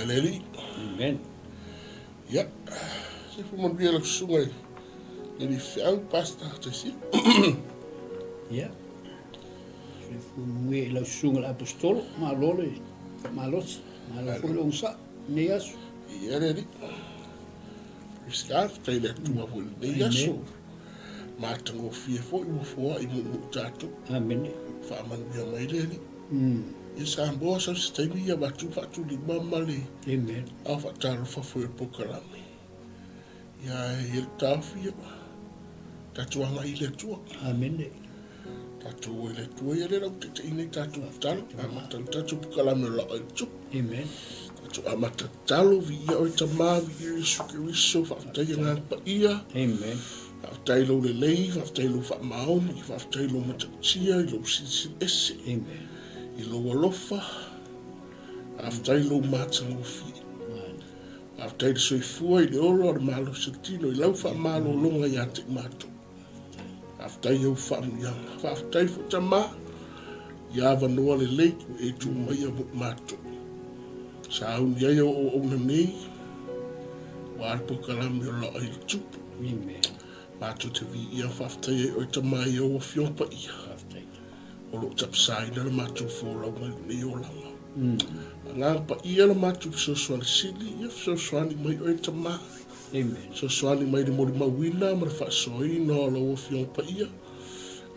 Ia le Alii. Amen. Ia, soifua manuia lau susuga i le alii feau, Pastor Taisia. Ia, soifua manuia i lau susuga i le Aposetolo, malo le faamalosi, malo foi le onosai i lenei aso. Ia le Alii. Praise God, faafetai i le Atua foi i lenei aso. Matagofie foi ua foai muumuu tatou. Amene. Faamanuia mai le Alii. Ia Samoa sau se taimi ia avatu faatulima ma le Amen. Ao faatalofa foi o le polokalame. Ia e i ai le taofi ia tatou agai i le Atua. Amene. Tatou o i le Atua ia lea la ua taitaiina i tatou tatalo. Amata le tatou polokalame o La'a i le Tupu. Amen. Tatou amata tatalo, viia oe Tama, viia Iesu Keriso, faafetai Agaga Paia. Amen. Faafetai lou lelei, faafetai lou faamaoni, faafetai lou matautia i lou silisili ese. Amen. I lou alofa, faafetai lou matagofie. Faafetai le soifua i le ola o le malosi o le tino i lau faamalologa ia te i matou. Faafetai i ou faamanuiaga. Faafetai foi Tama i avanoa lelei ua e tuu maia mo i matou. Sauni ai au auauna nei, ua le polokalame o La'a i le Tupu. Matou te viia ma faafetai ai oe Tama i ou Afioga Paia o lo o tapasaina le matou folauga i lenei olaga. Agaga Paia le matou fesoasoani sili, ia fesoasoani mai oe Tama. Fesoasoani mai i le molimauina ma le faasoaina o lau Afioga Paia.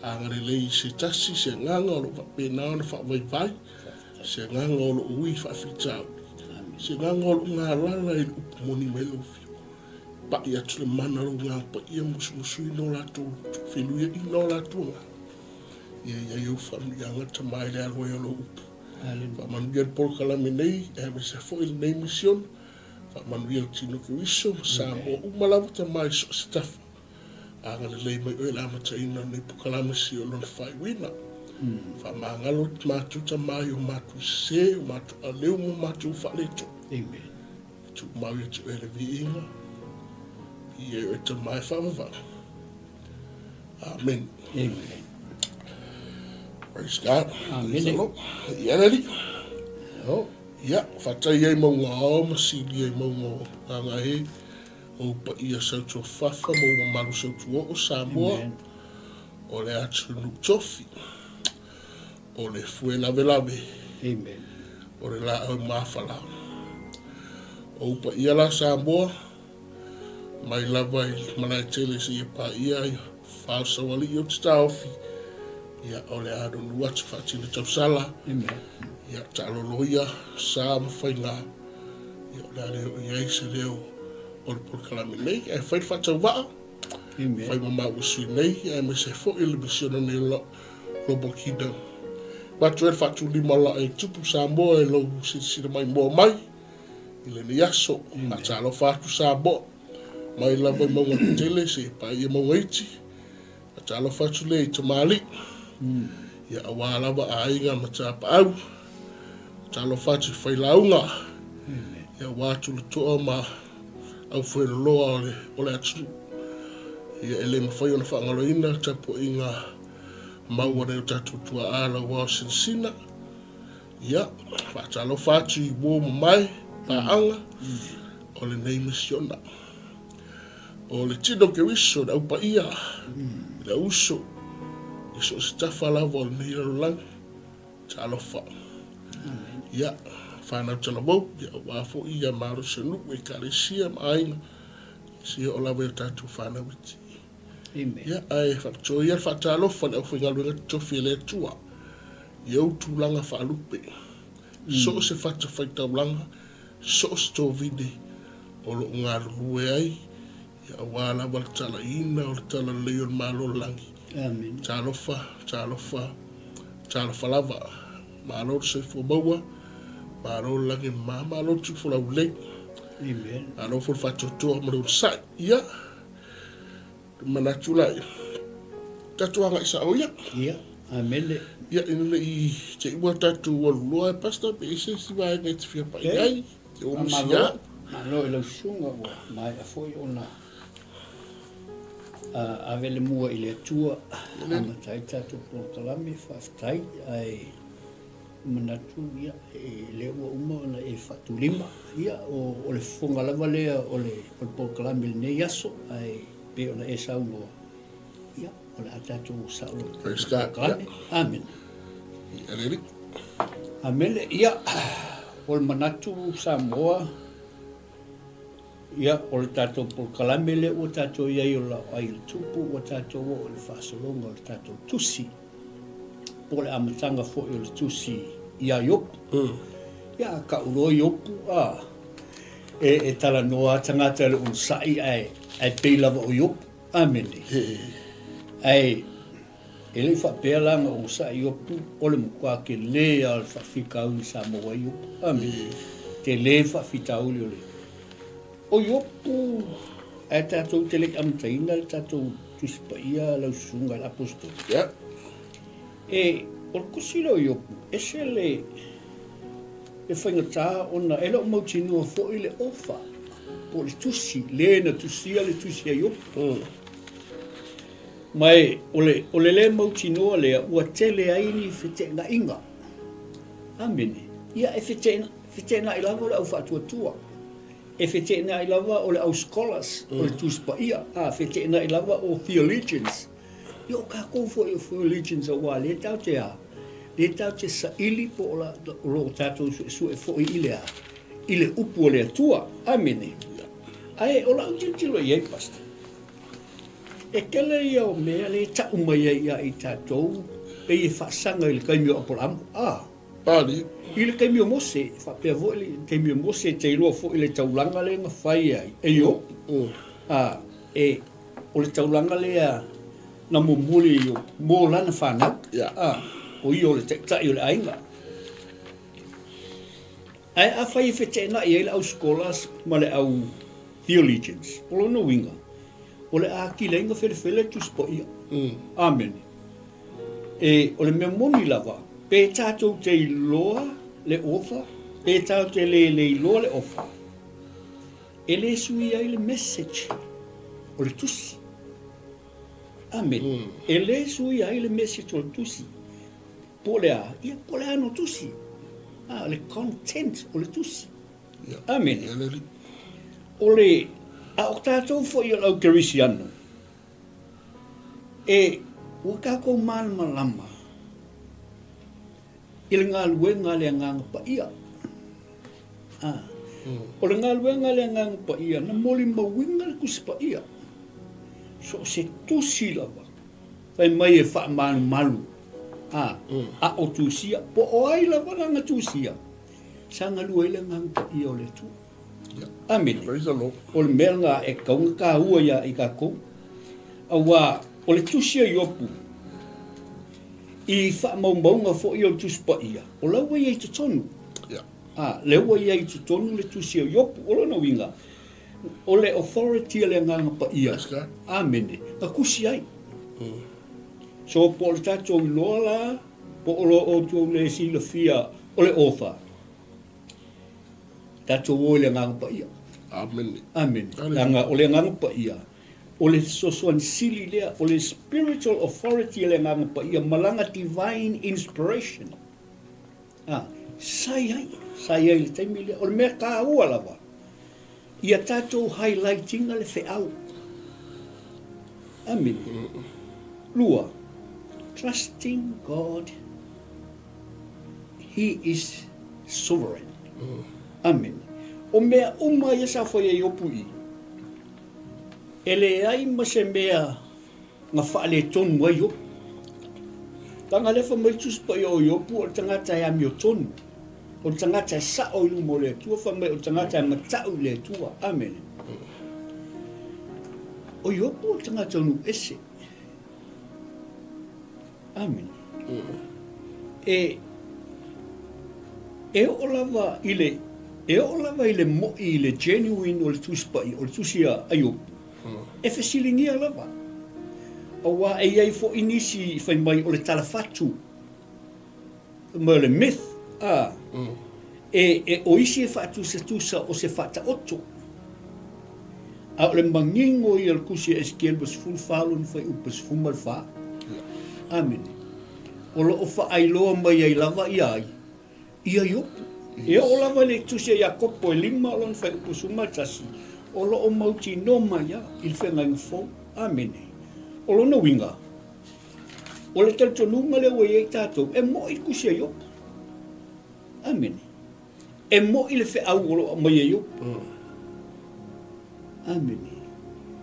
Agalelei i se tasi se agaga o lo o faapena ona faavaivai, se agaga o lo o ui faafitauli, se agaga o lo o galala i le upu moni mai lau Afioga. Pai atu le mana o lou Agaga Paia, musumusuina o latou loto, feluiaina o latou agaga. Ia i ai ou faamanuiaga Tama i le alo ai o lou upu. Faamanuia le polokalame nei, aemaise foi lenei misiona. Faamanuia le tino Keriso ma Samoa uma lava Tama i so o se tafa. Agalelei mai oe i le amataina o lenei polokalame seia o lona faaiuina. Faamagalo matou Tama i o matou sese, o matou aleu ma o matou faaletonu. Amen. Tumau ia te oe le viiga, viia ai oe Tama e faavavau. Amen. Amen. Praise God. Amen. Ia le Alii. Oh. Ia, fatai ai mauga ao ma sili ai mauga o Gagae, ou paia Sautuafafa ma ou mamalu Sautuoo, Samoa, Amen. o le atunuu tofi, o le fue lavelave, Amen. o le laau mafala. Ou paia la Samoa, mai lava i Malaetele seia paia i Fao Saualii o te taofi, ia o le a nunu atu faatino tausala, Amen. ia taalolo ia sa ma faiga, ia o le a le oo i ai se leo o le polokalame nei, ae fai le faatauvaa, Amen. fai ma maua sui nei, aemaise foi le misiona nei o Global Kingdom. Avatu ai le faatulima la e tupu Samoa e lou silasila maimoa mai i lenei aso. Faatalofa atu Samoa mai lava i mauga tetele seia paia mauga iti. Faatalofa atu lea i tamalii ia aua lava aiga ma tapaau. Faatalofa atu i failauga ia aua tulatoa ma aufueloloa o le, o le atunuu. Ia e le mafai ona faagaloina le tapuaiga mau a nai o tatou tuaa lauao sinasina. Ia, faatalofa atu i uo mamae, paaga o lenei misiona. O le tino Keriso, le au paia, le au uso, i so o se tafa lava o lenei lalolagi. Talofa. Ia, whanau talavou, ia aua foi ia malosi o nuu, ekalesia ma aiga, seia oo lava i o tatou whanau iti. Amen. Ia, ae faapitoa ia le faatalofa i le aufaigaluega totofi e le Atua i ou tulaga faalupe, so o se fatafaitaulaga, so o se tovine o lo o galulue ai, ia aua lava le talaiina o le talalelei o le Malo o le lagi. Amen. Talofa, talofa, talofa lava. Malo le soifua maua, malo le lagi e mama, malo le tufolau lelei. Amen. Malo foi le faatoatoa ma le onosai. Ia, manatu la ia, tatou agai sao ia. Ia, amene. Ia, ina ne i te i ua tatou alu loa e Pastor, pe i se isi vaega e te fia pai ai, te o misi ia. Malo i lau susuga ua maea foi ona ave le mua i le Atua amata ai tatou polokalame, faafetai. Ae Manatu, ia, e lea ua uma ona e faatulima. Ia, o, o le fofoga lava lea o le, o le polokalame i lenei aso, ae pei ona e saunoa, ia, o le a tatou sao loa i le polokalame. Amene. Ia le Alii. Amene. Ia, o le manatu Samoa, Ia, o le tatou polokalame lea ua tatou i ai o Laoai i le Tupu, ua tatou oo i le faasologa o le tatou tusi, po o le amataga foi o le tusi iā Iopu. Ia, a tau loa Iopu, a, e, e talanoa lava tagata i le onosai ae, ae pei lava o Iopu. Amene. Ae, E le i faapea la na onosai Iopu, o le matua tele lava o le faafitauli sa maua ai Iopu. Amene. Tele le faafitauli o le. O Iopu, ae tatou te le i amataina le tatou Tusi Paia lau susuga i le Aposetolo. Yeah. E, o le tusi lea o Iopu, ese le, le faigata ona e le o mautinoa foi le ofa po o le tusi, le na tusia le tusi a Iopu. Ma e, o le, o le lē mautinoa lea ua tele ai ni feteenaiga. Amene. Ia, e feteena, feteenai lava o le au faatuatua. E feteenai lava o le au scholars, o le Tusi Paia. A, feteenai lava o theologians. Ia, o kākou foi o theologians auā lea tatou te a, lea tatou te saili po o la, o lo o tatou suesue foi i le a, i le upu a le Atua. Amene. Ae o lau tilotilo i ai, Pastor, E tele ia o mea lea e tau mai ai ia i tatou, pei e faasaga i le taimi o Aporaamo, a. Pali. I le taimi o Mose, faapea foi le taimi o Mose, e te iloa foi le taulaga lea na fai ai e Iopu. A, e, o le taulaga lea na momoli e Iopu mo lana fanau. A, o ia o le taitai o le aiga. Ae afai e feteenai ai le au scholars ma le au theologians, o lona uiga, o le a atili ai ona felefele le Tusi Paia. Amene. E, o le mea moni lava, pe tatou te iloa le author, pe tatou te le le iloa le author, e le suia ai le message o le tusi. Amene. E le suia ai le message o le tusi. Po o le a? Ia, po o le a no tusi. A, o le content o le tusi. Amene. O le, a o tatou foi o le au Kerisiano, e, ua tatou malamalama i le galuega a le Agaga Paia. A, o le galuega a le Agaga Paia, na molimauina le Tusi Paia. So o se tusi lava. Fai mai e faamalumalu, a, a o tusia, po o ai lava lana tusia, sa galue ai le Agaga Paia o le Atua. Amene. Praise the Lord. O le mea lena e tatau ona taua ia i tatou. Auā, o le tusi a Iopu, i faamaumauga foi o le Tusi Paia, o la ua i ai i totonu. A, lea ua i ai i totonu le tusi a Iopu. O lona uiga, O le authority a le Agaga Paia, amene, na tusi ai. So po o le tatou iloa la, po o lo outou le silafia o le author, tatou o i le Agaga Paia. Amene. Amene. Leaga o le Agaga Paia, o le fesoasoani sili lea, o le spiritual authority a le Agaga Paia ma lana divine inspiration. A, sa i ai, sa i ai i le taimi lea. O le mea taua lava, ia tatou highlight-ina le feau. Amene. Lua, trusting God, He is sovereign. Amene. O mea uma ia sa fai ai Iopu i, e leai ma se mea Na faaletonu ai Iopu. Leaga lea fai mai le Tusi Paia o Iopu o le tagata e amiotonu, o le tagata e sao i luma o le Atua, fai mai o le tagata e matau i le Atua. Amene. O Iopu o le tagata o nuu ese. Amene. E, e oo lava i le, e oo lava i le moi i le genuine o le Tusi Paia, o le Tusi a Iopu, E fesiligia lava, auā e i ai foi nisi i fai mai o le talafatu, fai mai o le myth, ā, e, e, o isi e faatusatusa o se faataoto. A o le manino ia o le Tusi a Esekiele 14 lona fuaiupu 14. Amene. O lo o faailoa mai ai lava ia ai. Ia Iopu. E oo lava i le Tusi a Iakopo e lima o lona fuaiupu 11, o lo o mautinoa mai lava i le Feagaiga Fou. Amene. O lona uiga, o le talitonuga lea ua i ai tatou, e mo'i le Tusi a Iopu. Amene. E mo'i le feau o lo o aumai e Iopu. Amene.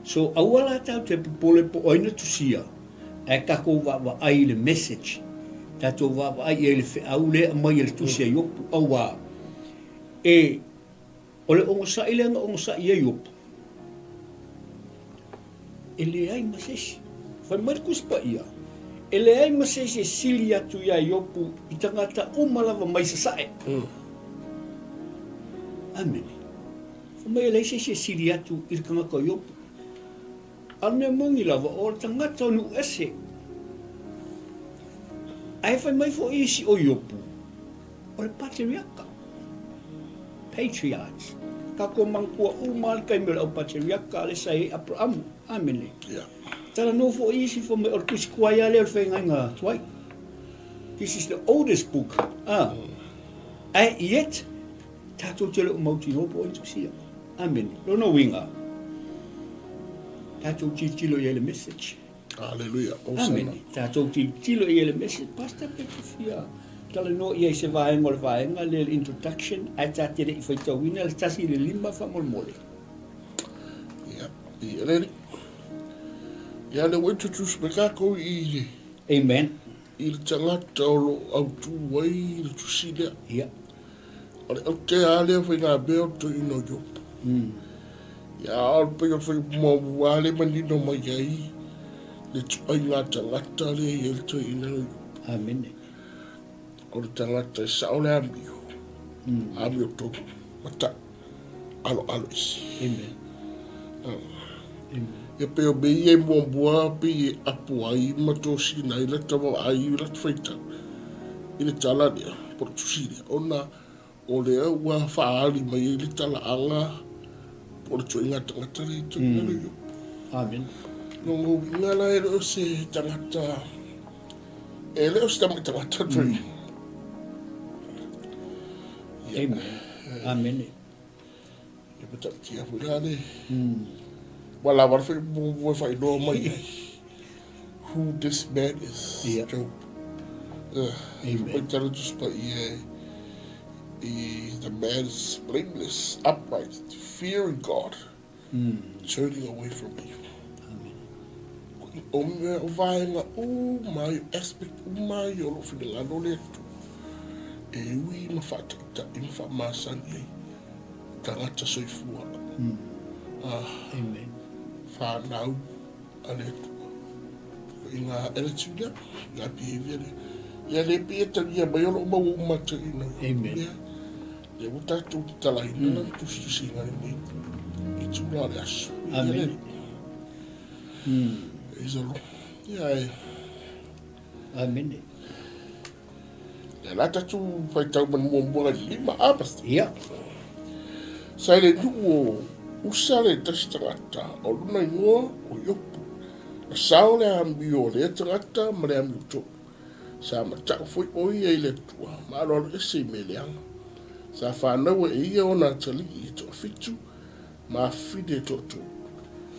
So, aua la tatou te popole po o ai na tusia, ae tatou vaavaai i le message, tatou vaavaai i ai i le feau lea e aumai e le tusi a Iopu, auā, e, o le onosai lea na onosai ai Iopu, e leai ma se isi. Fai mai le Tusi Paia, e leai ma se isi e sili atu iā Iopu i tagata uma lava mai sasae. Amene. Fai mai e leai se isi e sili atu i le tagata o Iopu. A o le mea moni lava, o le tagata o nuu ese. Ae fai mai foi isi o Iopu, o le patriaka. Patriarchs. Tatou manatua uma lava le taimi o le au patriaka lea sa i ai Aperaamu. Amene. Yeah. Talanoa foi isi fai mai o le tusi tuai lava lea o le feagaiga tuai. This is the oldest book. Ah. Ae yet, tatou te le o mautinoa po o ai tusi ia. Amene. Lona uiga, tatou tilotilo i ai le message. Aleluia. Amene. Tatou tilotilo i ai le message. Pastor, pe te fia talanoa i ai se vaega o le vaega lea le introduction, ae ta te le i faitauina le 1 i le 5 faamolemole. Ia, i ele. Ia le ua introduce mai tatou i le Amen. I le tagata o lo o autū ai le tusi lea. Ia. O le aute lava lea faigamea o le toeaina o Iopu. Ia, a o le pei o le fuaiupu muamua lava lea e manino mai ai le ituaiga tagata lea e i ai le toeaina o Iopu. Amene. O le tagata e sao le amio, amio tonu, matau, aloalo ese. Amen. Amen. Ia pei o mea ia e muamua pei e apo ai ma tosina ai lata vaai i lata faitau i le tala lea, po o le tusi lea, ona o lea ua faaali mai ai le talaaga po o le ituaiga tagata lea i totonu o le Amen. Lona uiga la e le o se tagata, e le o se tamai tagata toi. Amen. Amene. Ia matautia foi la le. Ua lava le whai e whailoa mai ai. Who this man is. Yeah. Job. Amen. Mai tala tusi paia e, the man is blameless, upright, fearing God, turning away from evil. Amen. O mea o vaega uma ai, aspect uma ai o lou finagalo le Atua, e ui ma faataitai ma faamasani ai tagata soifua. Ah, Amen. Whanau a le Atua. I ngā attitude lea, ngā behavior lea. Ia le pei e talia mai o loo maua uma atu i nau. Amen. Lea, lea ua tatou tatalaina mm. la tusitusiga lenei i tula o le aso. Amen. Mm. Praise the Lord. Ia e. Amene. Ia la tatou faitau ma le muamua i le lima a pastor. Ia. Sa i le nuu o Usa le tasi tagata o lona igoa o Iopu. Na sao le amio o lea tagata ma le amio tonu. Sa matau foi o ia i le Atua ma aloalo ese i mea leaga. Sa fanaua e ia ona atalii e toafitu ma afafine e toatolu.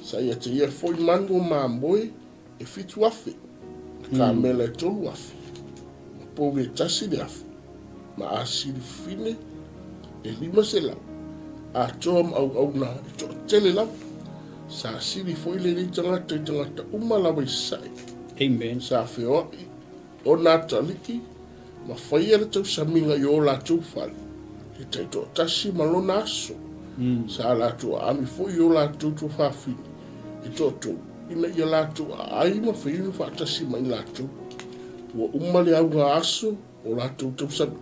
Sa ia te ia foi manu o mamoe e 7,000, ma kamela e 3,000, ma povi e 1,000, ma asili fine e 500, atoa ma auauna e toatele lava. Sa sili foi lenei tagata i tagata uma lava i Sasae. Amen. Sa feoai ona atalii ma faia le tausamiga i o latou fale, e taitoatasi ma lona aso. Sa latou aami foi i o latou tuafafine e toatolu, ina ia latou aai ma faiunu faatasi ma i latou. Ua uma le auga aso o latou tausamiga.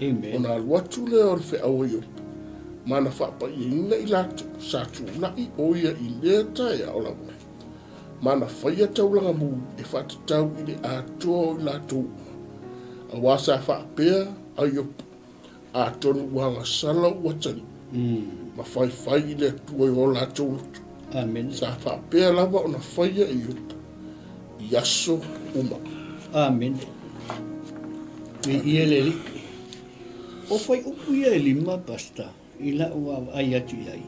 Amen. Ona alu atu lea o le feau a Iopu, ma na faapaiaina i latou, sa tulai o ia i lea taeao lava. Ma na faia taulaga mu e faatatau i le atoa o i latou uma. Auā sa faapea a Iopu, Atonu ua agasala ou atalii, ma faifai i le Atua i o latou loto. Amene. Sa faapea lava ona faia e Iopu i aso uma. Amene. Viia le Alii. O fuaiupu ia e lima, Pastor, i la'u vaavaai atu i ai,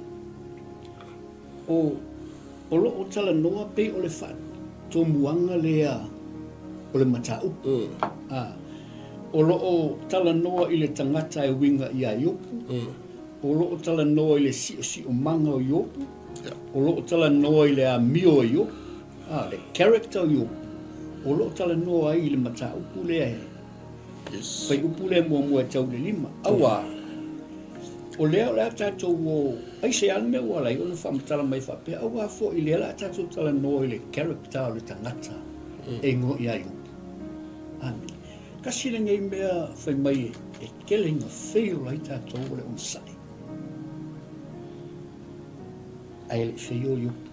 o, o lo'u talanoa pei o le faatomuaga lea o le mataupu. A, o lo'o talanoa i le tagata e uiga iā Iopu, o lo'o talanoa i le si'osi'omaga o Iopu, o lo'o talanoa i le amio o Iopu, a, le character o Iopu, o lo'o talanoa ai i le mataupu lea e Yes. Fuaiupu lea muamua e tau i le lima. Auā, o lea o le a tatou o, aisea le mea ua ala ai ona faamatala mai faapea, auā foi lea o le a tatou talanoa i le character o le tagata e igoa ia Iopu. Amene. Tasi lenei mea fai mai e tele ina fail ai tatou o le onosai. Ae le i fail Iopu.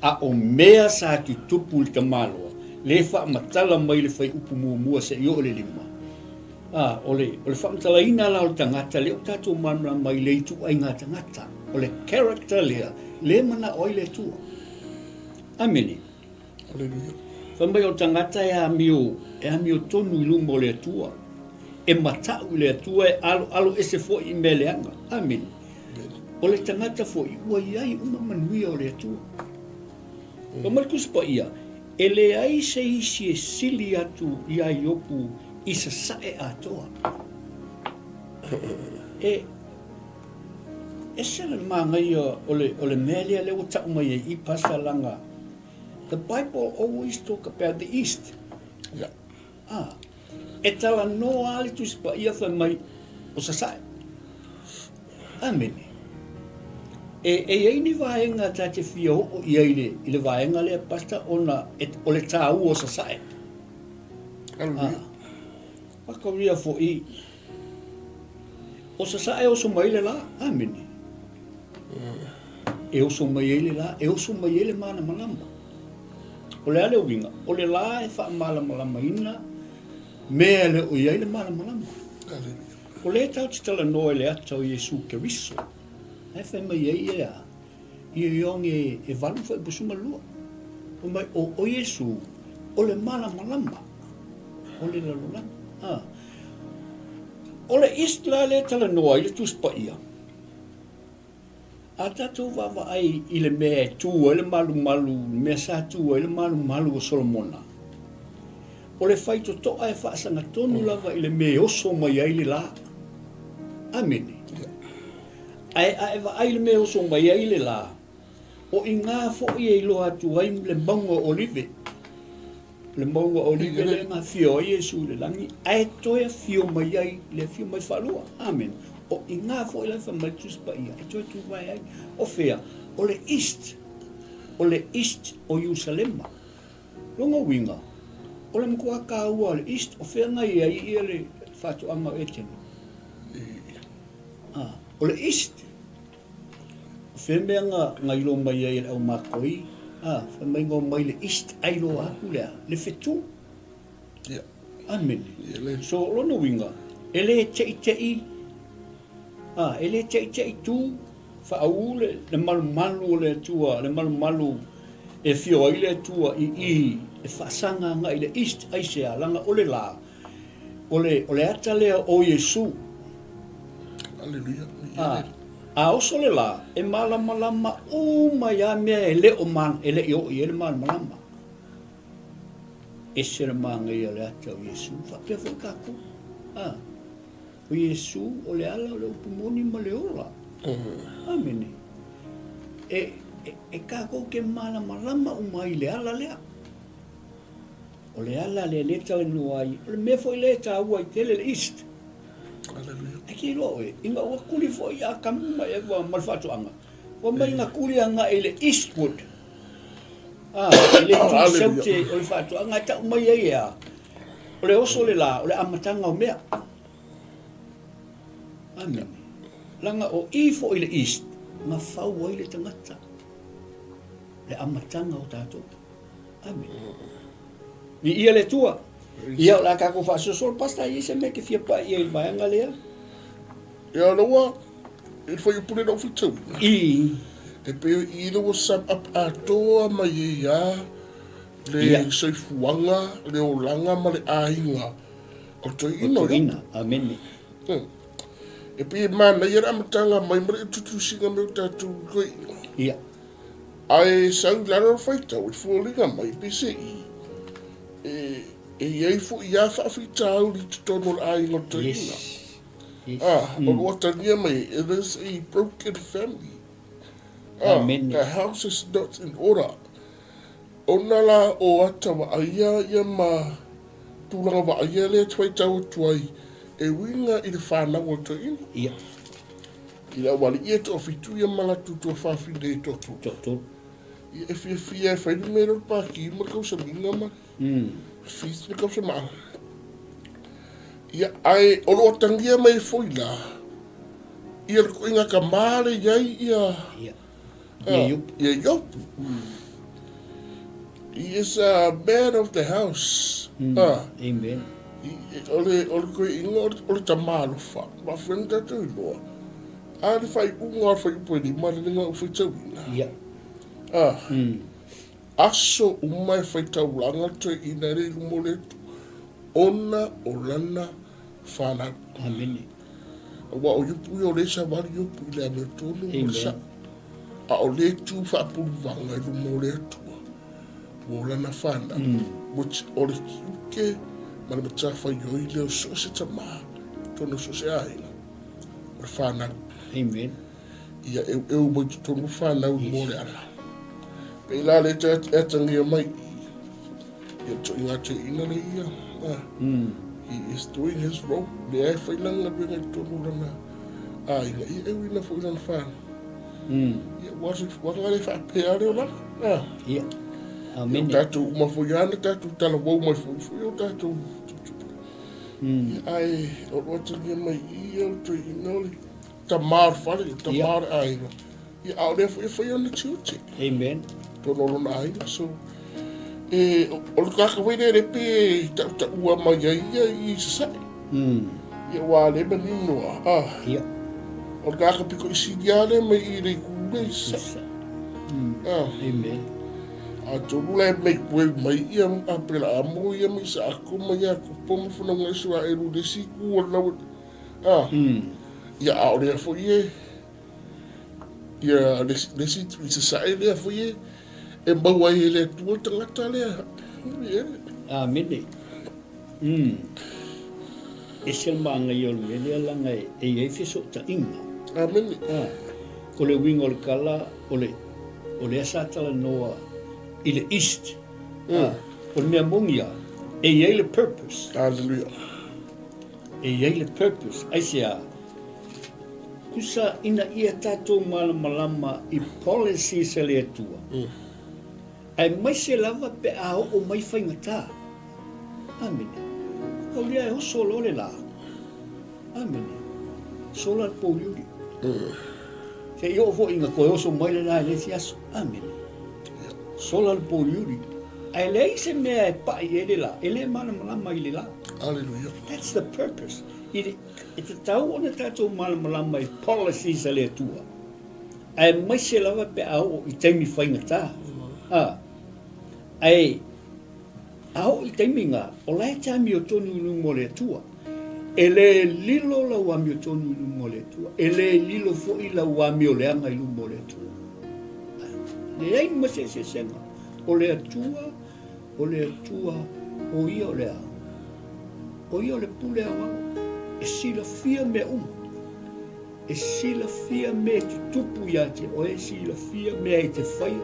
A o mea sa tutupu i le tamaloa, le faamatala mai le fuaiupu muamua seia oo i le lima. A, o le, o le faamatalaina la o le tagata, lea ua tatou malamalama i le ituaiga tagata, o le character lea, lea e manao ai le Atua. Amene. Aleluia. Fai mai o le tagata e amio, e amio tonu i luma o le Atua, e matau i le Atua, e aloalo ese foi i mea leaga. Amene. O le tagata foi ua i ai uma manuia o le Atua. Fai mai le Tusi Paia, E leai se isi e sili atu iā Iopu i sasae atoa. E ese le manaia o le, o le mea lea lea ua tau mai ai i Pastor Langa. The Bible always talk about the East. Yeah. Ah, E talanoa lava le Tusi Paia fai mai o Sasae. Amene. E, e i ai ni vaega ta te fia oo i ai i le, i le vaega lea, Pastor, ona e, o le tāua o Sasae. Hallelujah. Ah, whakauria foʻi, o Sasae oso mai le la. Amene. E oso mai ai le la, e oso mai ai le malamalama. O le a le uiga? O le la e faamalamalamaina mea e le o i ai le malamalama. O lea tatou te talanoa i le ata o Iesu Keriso, ae fai mai ai e a? Ia Ioane e valu fuaiupu 12. Fai mai, o, o Iesu, o le malamalama o le lalolagi. A. O le East la lea e talanoa ai le Tusi Paia, A tatou vaavaai i le mea e tu ai le malumalu, le mea sa tu ai le malumalu o Solomona, o le faitotoa e faasagatonu lava i le mea e oso mai ai le la. Amene. Ae a e vaai i le mea e oso mai ai le la, o i ina foi e iloa atu ai le mauga o Olive. Le mauga o Olive lea na afio ai Iesu i le lagi, ae toe afio mai ai le afio mai faalua. Amene. O i ina foi la e fai mai le Tusi Paia e toe tuvae ai. O fea? O le East. O le East o Ierusalema. Lona uiga, o le matua taua o le East, o fea na i ai ia le faatoaga o Etene? Ah, o le East. O fea mea na, na iloa mai ai e le au makoi, a, fai mai na omai le East ai loa atu le a, le fetu. Yeah. Amene. Yeah, le. So, o lona uiga, e le teʻiteʻi, a, e le teʻiteʻi tu, faauu le, le malumalu o le Atua, le malumalu e afio ai le Atua i i, e faasaga agai i le East, aisea, leaga o le la, O le, o le ata lea o Iesū. Aleluia. A, a oso le lā, e malamalama uma ia mea e le o ma, e le i oo i ai le malamalama. Ese le mānaia o le ata o Iesū. Faapea foi tatou. A, o Iesū o le ala o le upu moni ma le ola. Amene. E, e, e kākou te malamalama uma ai i le ala lea. O le ala lea lea e talanoa ai, o le mea foi lea e taua ai tele le East. Hallelujah. E te iloa oe, ina ua kuli foi ia Atamu ma Eva ma le faatoaga, ua mai na kuli agai i le Eastwood. Ah, i le itu saute o le faatoaga e tau mai ai e a? O le oso o le la, o le amataga o mea. Amene. Leaga o i foi le East, na fau ai le tagata. Le amataga o tatou. Amene. Viia le Atua. Ia, o le a tatou faasolosolo, Pastor, e i ai se mea e te fia pai i ai i le vaega lea? Ia, o lea ua, i le fuaiupu lea na ou faitauina. I. E pei o i lea ua sum up atoa mai ai lava le Ia. soifuaga, le olaga ma le aiga o le toeaina O o toeaina. Amene. E pei e manaia le amataga mai ma le introduce-iga mai o tatou toeaiina. Ia. Ae sau i lalo le faitau e foliga mai peiseai e e i ai foi lava faafitauli i totonu o le aiga o le toeaina. Yes. Yes. Ah, o lo o atagia mai it is a broken family. Ah, Amen. the house is not in order. Ona la o ata vaaia ia ma tulaga vaaia lea e faitau atu ai e uiga i le whanau o le toeaina. Ia. I le aualii e toafitu ia ma latou tuafafine e toatolu. Toatolu. Ia e fiafia e fai le mea lea o le pāki ma le kausamiga ma le feast ma le kausamaa. Ia, ae o lo o atagia mai foi la, ia le koiga kamā le i ai ia, Ia. Ia Iopu. Ia Iopu. He is a man of the house. Amen. O le, o le koiga, o le tama alofa. Mafua ona tatou iloa. A le faaiuga o le fuaiupu e lima le lenga o faitauina. Ia. Aso uma e faitaulaga le toeaina e le i luma o le Atua, ona o lana whanau. Amene. Aua o Iopu ia o lea e savali Iopu i le amiotonu ma le sao. A o lea tu faapuluvaga i luma o le Atua mo lana whanau, which o le tiute ma le matafaioi lea o so o se tama, totonu o so o se aiga, o le whanau. Amen. Ia eueu mai totonu whanau i luma o le ala. Pei la le te atagia mai i ia toʻiga toeaina le ia. He is doing his role. Lea e fai lana galuega i totonu o lana aiga. Ia e uina foi lana whanau. Ia, ua se fuaga le faapea lea o lana. Ia. Amene. Ia, o tatou uma foi lava na tatou talavou mai foi foi o tatou tuputupu. Ia, ae o lo o atagia mai i ia o le toeaina o le tama o le fale, o le tama o le aiga. Ia, a o lea foi e fai ona tiute. Amen. Totonu o lona aiga. So, e, o le tagata foi lea le pe tautaua mai ai ia i Sasae. Ia, ua le manino a. Ah. Ia. O le tagata piko i sili lava lea mai i le itu lea i Sasae. Ah. Amen. Atonu la e make way mai ia Aperaamo ia ma Isaako ma Iakopo ma fanauga Isaraelu i le isi itu o le lau. Ah. Ia, a o lea foi e Ia, le isi itu i Sasae lea foi e, e maua ai e le Atua le tagata lea. Ia. Amene. Mm. Ese le māngaia o le mea lea laga e, e i ai fesootaiga. Amene. Ah, o le uiga o le tala, o le, o lea sa talanoa i le East. Ah, o le mea moni lava, e i ai le purpose. Hallelujah. E i ai le purpose. Aisea? Tusa ina ia tatou malamalama i policies a le Atua, aemaise lava pe a oo mai faigata. Amene. Kau lea e oso loa le la. Amene. Sola le pouliuli. Se i oo foi ina toe oso mai le la i le isi aso. Amene. Sola le pouliuli. Ae leai se mea e paʻi ai le la, e le malamalama i le la. Hallelujah. That's the purpose. I le, E tatau ona tatou malamalama i policies a le Atua, aemaise lava pe a oo i taimi faigata. A, ae a oo i taimi nga, o la e te amiotonu i luma o le Atua. E le lilo lau amiotonu i luma o le Atua, e le lilo foi lau amioleaga i luma o le Atua. Leai ma se eseesega. O le Atua O le Atua, o Ia o le a? O Ia o le pule aoao, e silafia mea uma. E silafia mea e tutupu iā te oe, e silafia mea e te faia,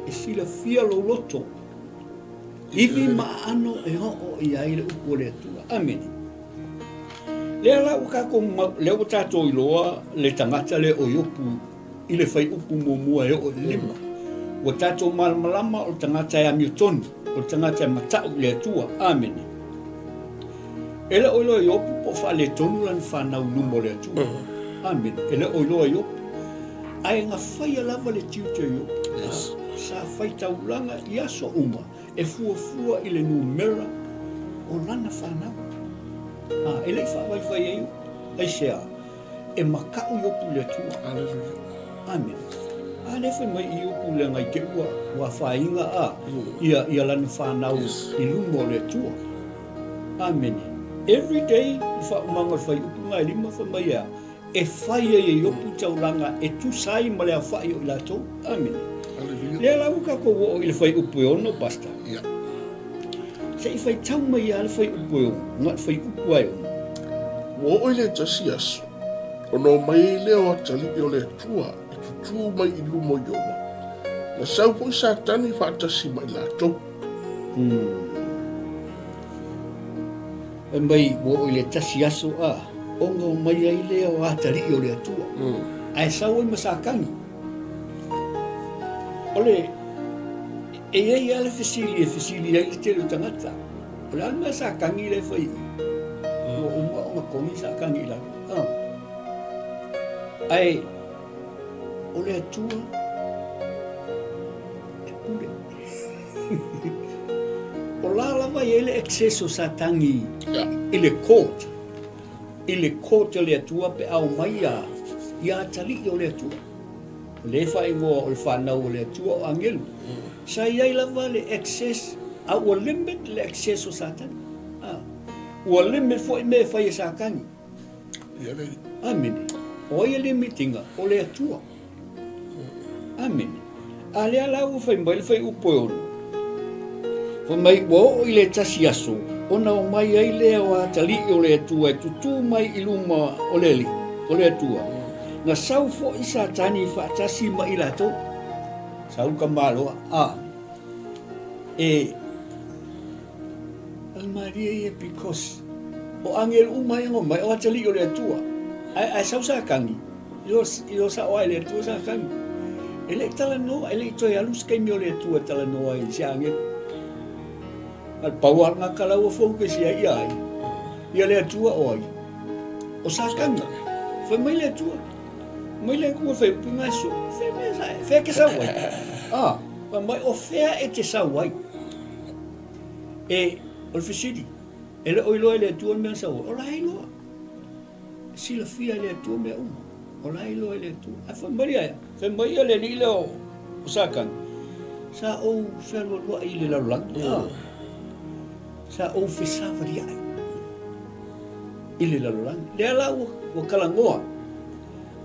e silafia lou loto. Ivi ma aano e oo i ai le upu o le Atua. Amene. Lea la ua kākou mau, lea ua tātou iloa le tagata lea o Iopu i le fuaiupu muamua e oo i le lima. Ua tatou malamalama o le tagata e amiotonu, o le tagata e mataʻu i le Atua. Amene. E le o iloa Iopu po o faaletonu lana fanau i luma o le Atua. Amene. E le o iloa Iopu. Ae na faia lava le tiute o Iopu. Yes. Sa fai taulaga i aso uma e fuafua i le numera o lana fanau. A, e le i faavaivai ai Iopu. Aisea? E makaʻu Iopu i le Atua. Aleluia. Amene. A lea fai mai i Iopu leaga i te ua, ua afaina a, ia, ia lana fanau i luma o le Atua. Amene. Every day i faaumaga o le fuaiupu na e lima fai mai e a? E fai ai e Iopu taulaga e tusa ai ma le aofai o i latou. Amene. Lea la ua tatou oo i le fuaiupu e ono, Pastor. Yeah. Se i faitau mai lava le fuaiupu e ono, na o le fuaiupu lava e ono. Ua oo i le tasi aso, ona omai ai lea o atalii o le Atua e tutū mai i luma o Ioba, na sau foi Satani faatasi ma i latou. Fai mai ua oo i le tasi aso a, ona omai ai lea o atalii o le Atua, ae sau ai ma Satani. O le, e i ai lava le fesili e fesili ai le tele o tagata, o le a le mea Satani lea e fai i i? Ua uma ona kogi Satani i lalo. A. Ae o le Atua e pule. O la lava e i ai le access o Satani i le court, i le court a le Atua pe a omai ia, ia atalii o le Atua. O lea e faaigoa o le fanau o le Atua o agelu. Sa i ai lava le access, a ua limit le access o Satani. A, ua limit foi mea e fai e Satani. Amene. O ai e limit ina? O le Atua. Amene. A lea la ua fai mai le fuaiupu e ono. Fai mai ua oo i le tasi aso, ona omai ai lea o atalii o le Atua e tutū mai i luma o le Alii, o le Atua. Na sau foi Satani faatasi ma i latou. Sau ka maloa, a. E, O le malie ia because o agelu uma ia na omai o atalii o le Atua. Ae, ae sau Satani, i lo, i lo sao ae le Atua Satani. E le i talanoa, e le i toe alu se taimi o le Atua e talanoa ai i se agelu. A le pau lava lena tala ua focus i ai ia ai? Ia le Atua o ai? O Satani. Fai mai le Atua. Mai le Atua fai upu ngai so. Fea mea sa, fea ke sau ai? Ah, fai mai o fea e te sau ai? E, o le fesili, e le o iloa e le Atua le mea na sau ai? O la e iloa. E silafia e le Atua mea uma. O la e iloa e le Atua. Ae fai mai ia, fai mai ia le alii lea o, o Satani, sa ou fealualuai i le lalolagi. Mm. Ah. Sa ou fesavaliai i le lalolagi. Lea la ua, ua talanoa.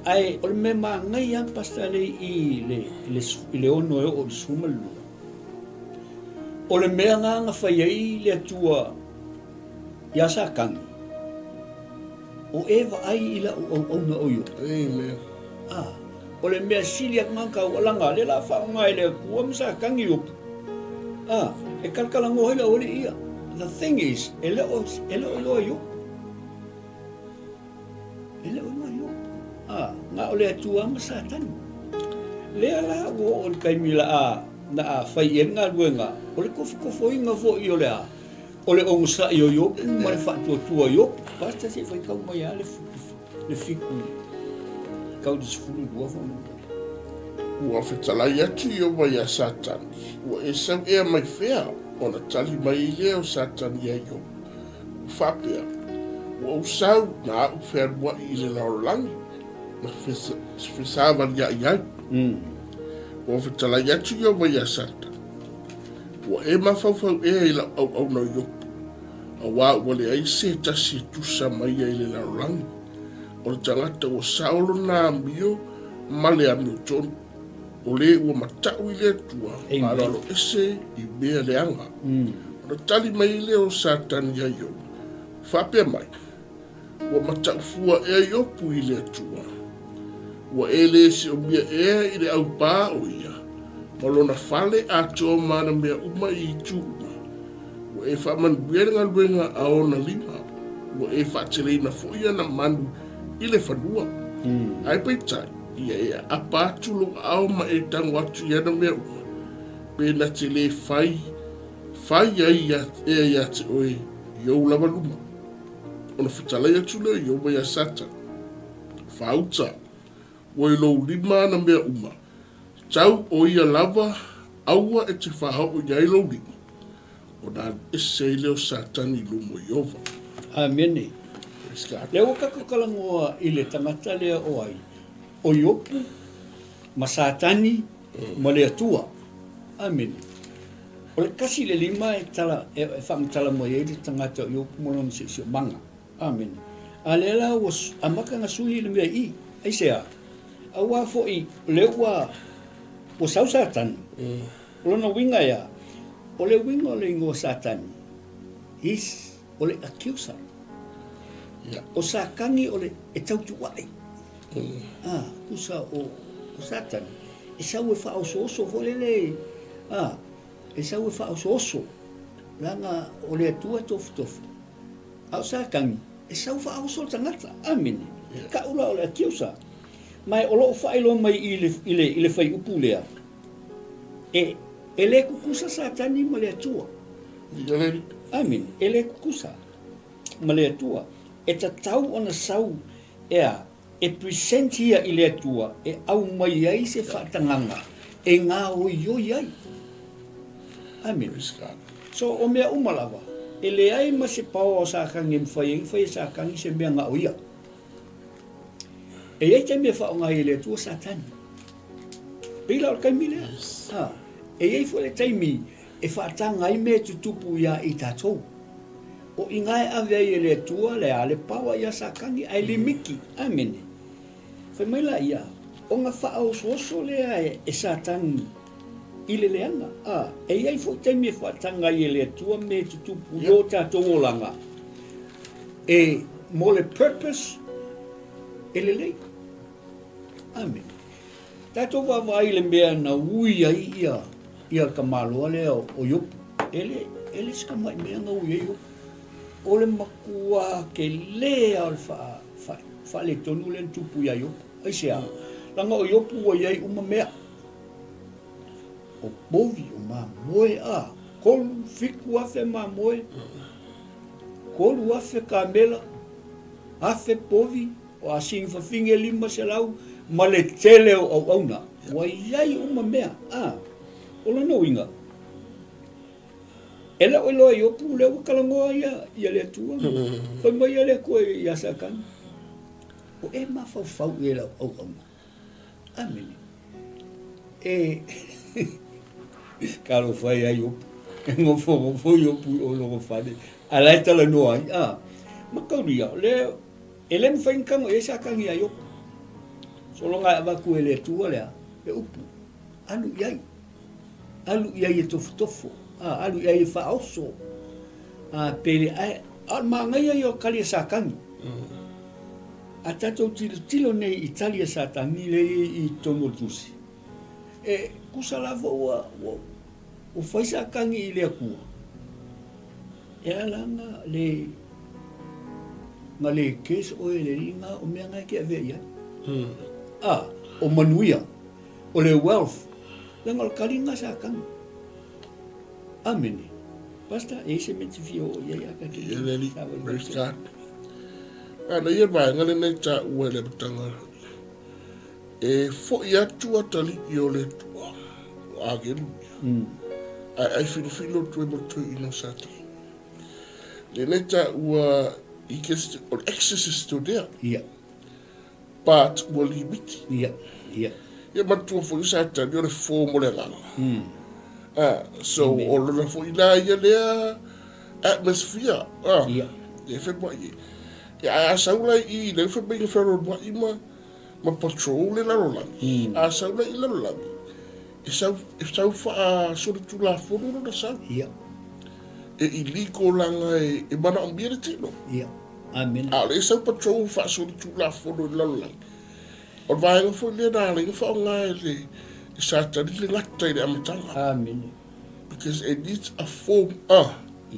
Ae o le mea manaia lava Pastor Alei i le, i le, i le ono e oo i le 12, O le mea lena na fai ai le Atua iā Satani, o e vaai i lau auauna o Iopu. Amen. Ah, o le mea sili atu lena taualaga, lea la faaaoga e le Atua ma Satani Iopu. Ah, e talatalanoa ai le aualii ia. The thing is, e le o, e le o iloa Iopu. E le o iloa Iopu. A, na o le Atua ma Satani. Lea la ua oo i le taimi la a, na a fai i ai le galuega, o le tofotofoina foi o le a, o le onosai o Iopu ma le faatuatua o Iopu. Basta se i faitau mai lava le, le fitu tau i le 12 faamolemole. Ua fetalai atu Ioba iā Satani, Ua e sau ea mai fea? Ona tali mai ai lea o Satani iā Ioba, Ua faapea, Ua ou sau na aʻu fealuaʻi i le lalolagi, na fesavaliaʻi ai. Ua fetalai atu Ioba iā Satani, Ua e mafaufau ea i lau auauna o Iopu, auā ua leai se tasi e tusa ma ia i le lalolagi, o le tagata ua sao lona amio ma le amiotonu. O lē ua mataʻu i le Atua, faaaloalo ese i mea leaga. Ona tali mai ai lea o Satani iā Ioba, faapea mai, Ua mataʻu fua ea Iopu i le Atua? Ua e lē siomia ea i le aupā o ia, ma lona fale atoa ma ana mea uma i itu uma? Ua e faamanuia le galuega a ona lima, ua e faateleina foi ana manu i le fanua. Ae peitai, ia e aapa atu lou aao ma e tago atu i ana mea uma, pe na te lē fai, fai ai ea iā te oe i ou lava luma. Ona fetalai atu lea o Ioba iā Satani, Fāuta, ua i lou lima ana mea uma, tau o ia lava, aua e te fāoo i ai lou lima. Ona alu ese ai lea o Satani i luma o Ieova. Amene. Praise God. Lea ua tatou talanoa i le tagata lea o ai? O Iopu ma Satani ma le Atua. Amene. O le 1 i le 5 e tala, e, e faamatala mai ai le tagata o Iopu ma lona siosiomaga. Amene. A lea la ua amata ona sui le mea i i. Aisea? Aua foi o lea ua ua sau Satani. O lona uiga e a? O le uiga o le igoa Satani, is o le accuser. O Satani o le e tautuuai. Ah, tusa o, o Satani, e sau e faaosooso foi lele, ah, e sau e faaosooso, leaga o le Atua e tofutofu. A o Satani, e sau faaoso le tagata. Amene. E kau la o le accuser. Ma o lo o faailoa mai i le, i le, i le fuaiupu lea, e, e le tutusa Satani ma le Atua. Amene. E le tutusa ma le Atua. E tatau ona sau e a, e present ia i le Atua e aumai ai se faatagaga e gaoioi ai. Amene. So, o mea uma lava, e leai ma se paoa o Satani e mafai ai ona fai e Satani se mea na o ia. E i ai taimi e faaaoga ai e le Atua Satani. Pei la o le taimi lea. Ha. E i ai foi le taimi e faataga ai mea e tutupu iā i tatou. O i ina e ave ai e le Atua le a le paoa iā Satani ae limiti. Amene. Fai mai la ia, ona faaosooso lea e Satani i le leaga. A, e i ai foi taimi e faataga ai e le Atua mea e tutupu i o tatou olaga e mo le purpose e lelei. Amene. Tatou vaavaai i le mea na ui ai ia ia le tamaloa lea o Iopu. E le, e le se tamai mea na ui ai Iopu. O le matua tele lava o le faa, faa, faaletonu lea na tupu iā Iopu. Aisea? Leaga o Iopu ua i ai uma mea. O povi, o mamoe, a, 3, 7 afe mamoe, 3 afe kamela, 1000 povi, o asini fafine 500, ma le tele o auauna. Ua i ai uma mea, a. O lona uiga, e le o iloa e Iopu lea ua talanoa ia ia le Atua. Fai mai ia le Atua iā Satani, O e mafaufau i lau auauna. Amene. E talofa e ia Iopu. E nofonofo Iopu i o lona fale, a la e talanoa ai, a. Mataulia, o lea E le mafai ona tago i ai Satani iā Iopu. Sologa e avatu e le Atua lea, le upu, alu i ai. Alu i ai e tofotofo, a, alu i ai e faaoso. A, pe le, ae, a o le manaia ia o tali a Satani. A tatou tilotilo nei i tali a Satani lea e i i totonu o le tusi, e tusa lava ua, ua, ua fai Satani i le Atua, E ala ana le na le case oe e le alii na o mea na e te avea i ai. A, o manuia, o le wealth, leaga o le kali na sa kanu. Amene. Pastor, e i ai se mea e te fia oo i ai a ka te Ia le alii, praise God. Ana ia vaega lenei taua i le amataga e foi atu atalii o le Atua, o agelu ia, ae ai filofilo atu ai ma le toeaina o Satani. Lenei taua i ke, o le access is still there. Ia. But ua limiti. Ia, ia. Ia manatua foi o Satani o le form o le agaga. Ah, so Amen. o lona foi la ia lea atmosphere. Ah, Ia. E whenua i. Ia, ae a sau la i i, lea whai mai ka whenua i ma, ma patrol le lalolagi. A sau la i lalolagi, e sau, e sau faasolitulafono lona sau. Ia. E illegal laga e, e manaomia le tino. Ia. Amene. A o lea e sau patrol faasolitulafono i le lalolagi. O le vaega foi lea na ala ai ona faaaoga e le e Satani le gata i le amataga. Amene. Because it needs a form a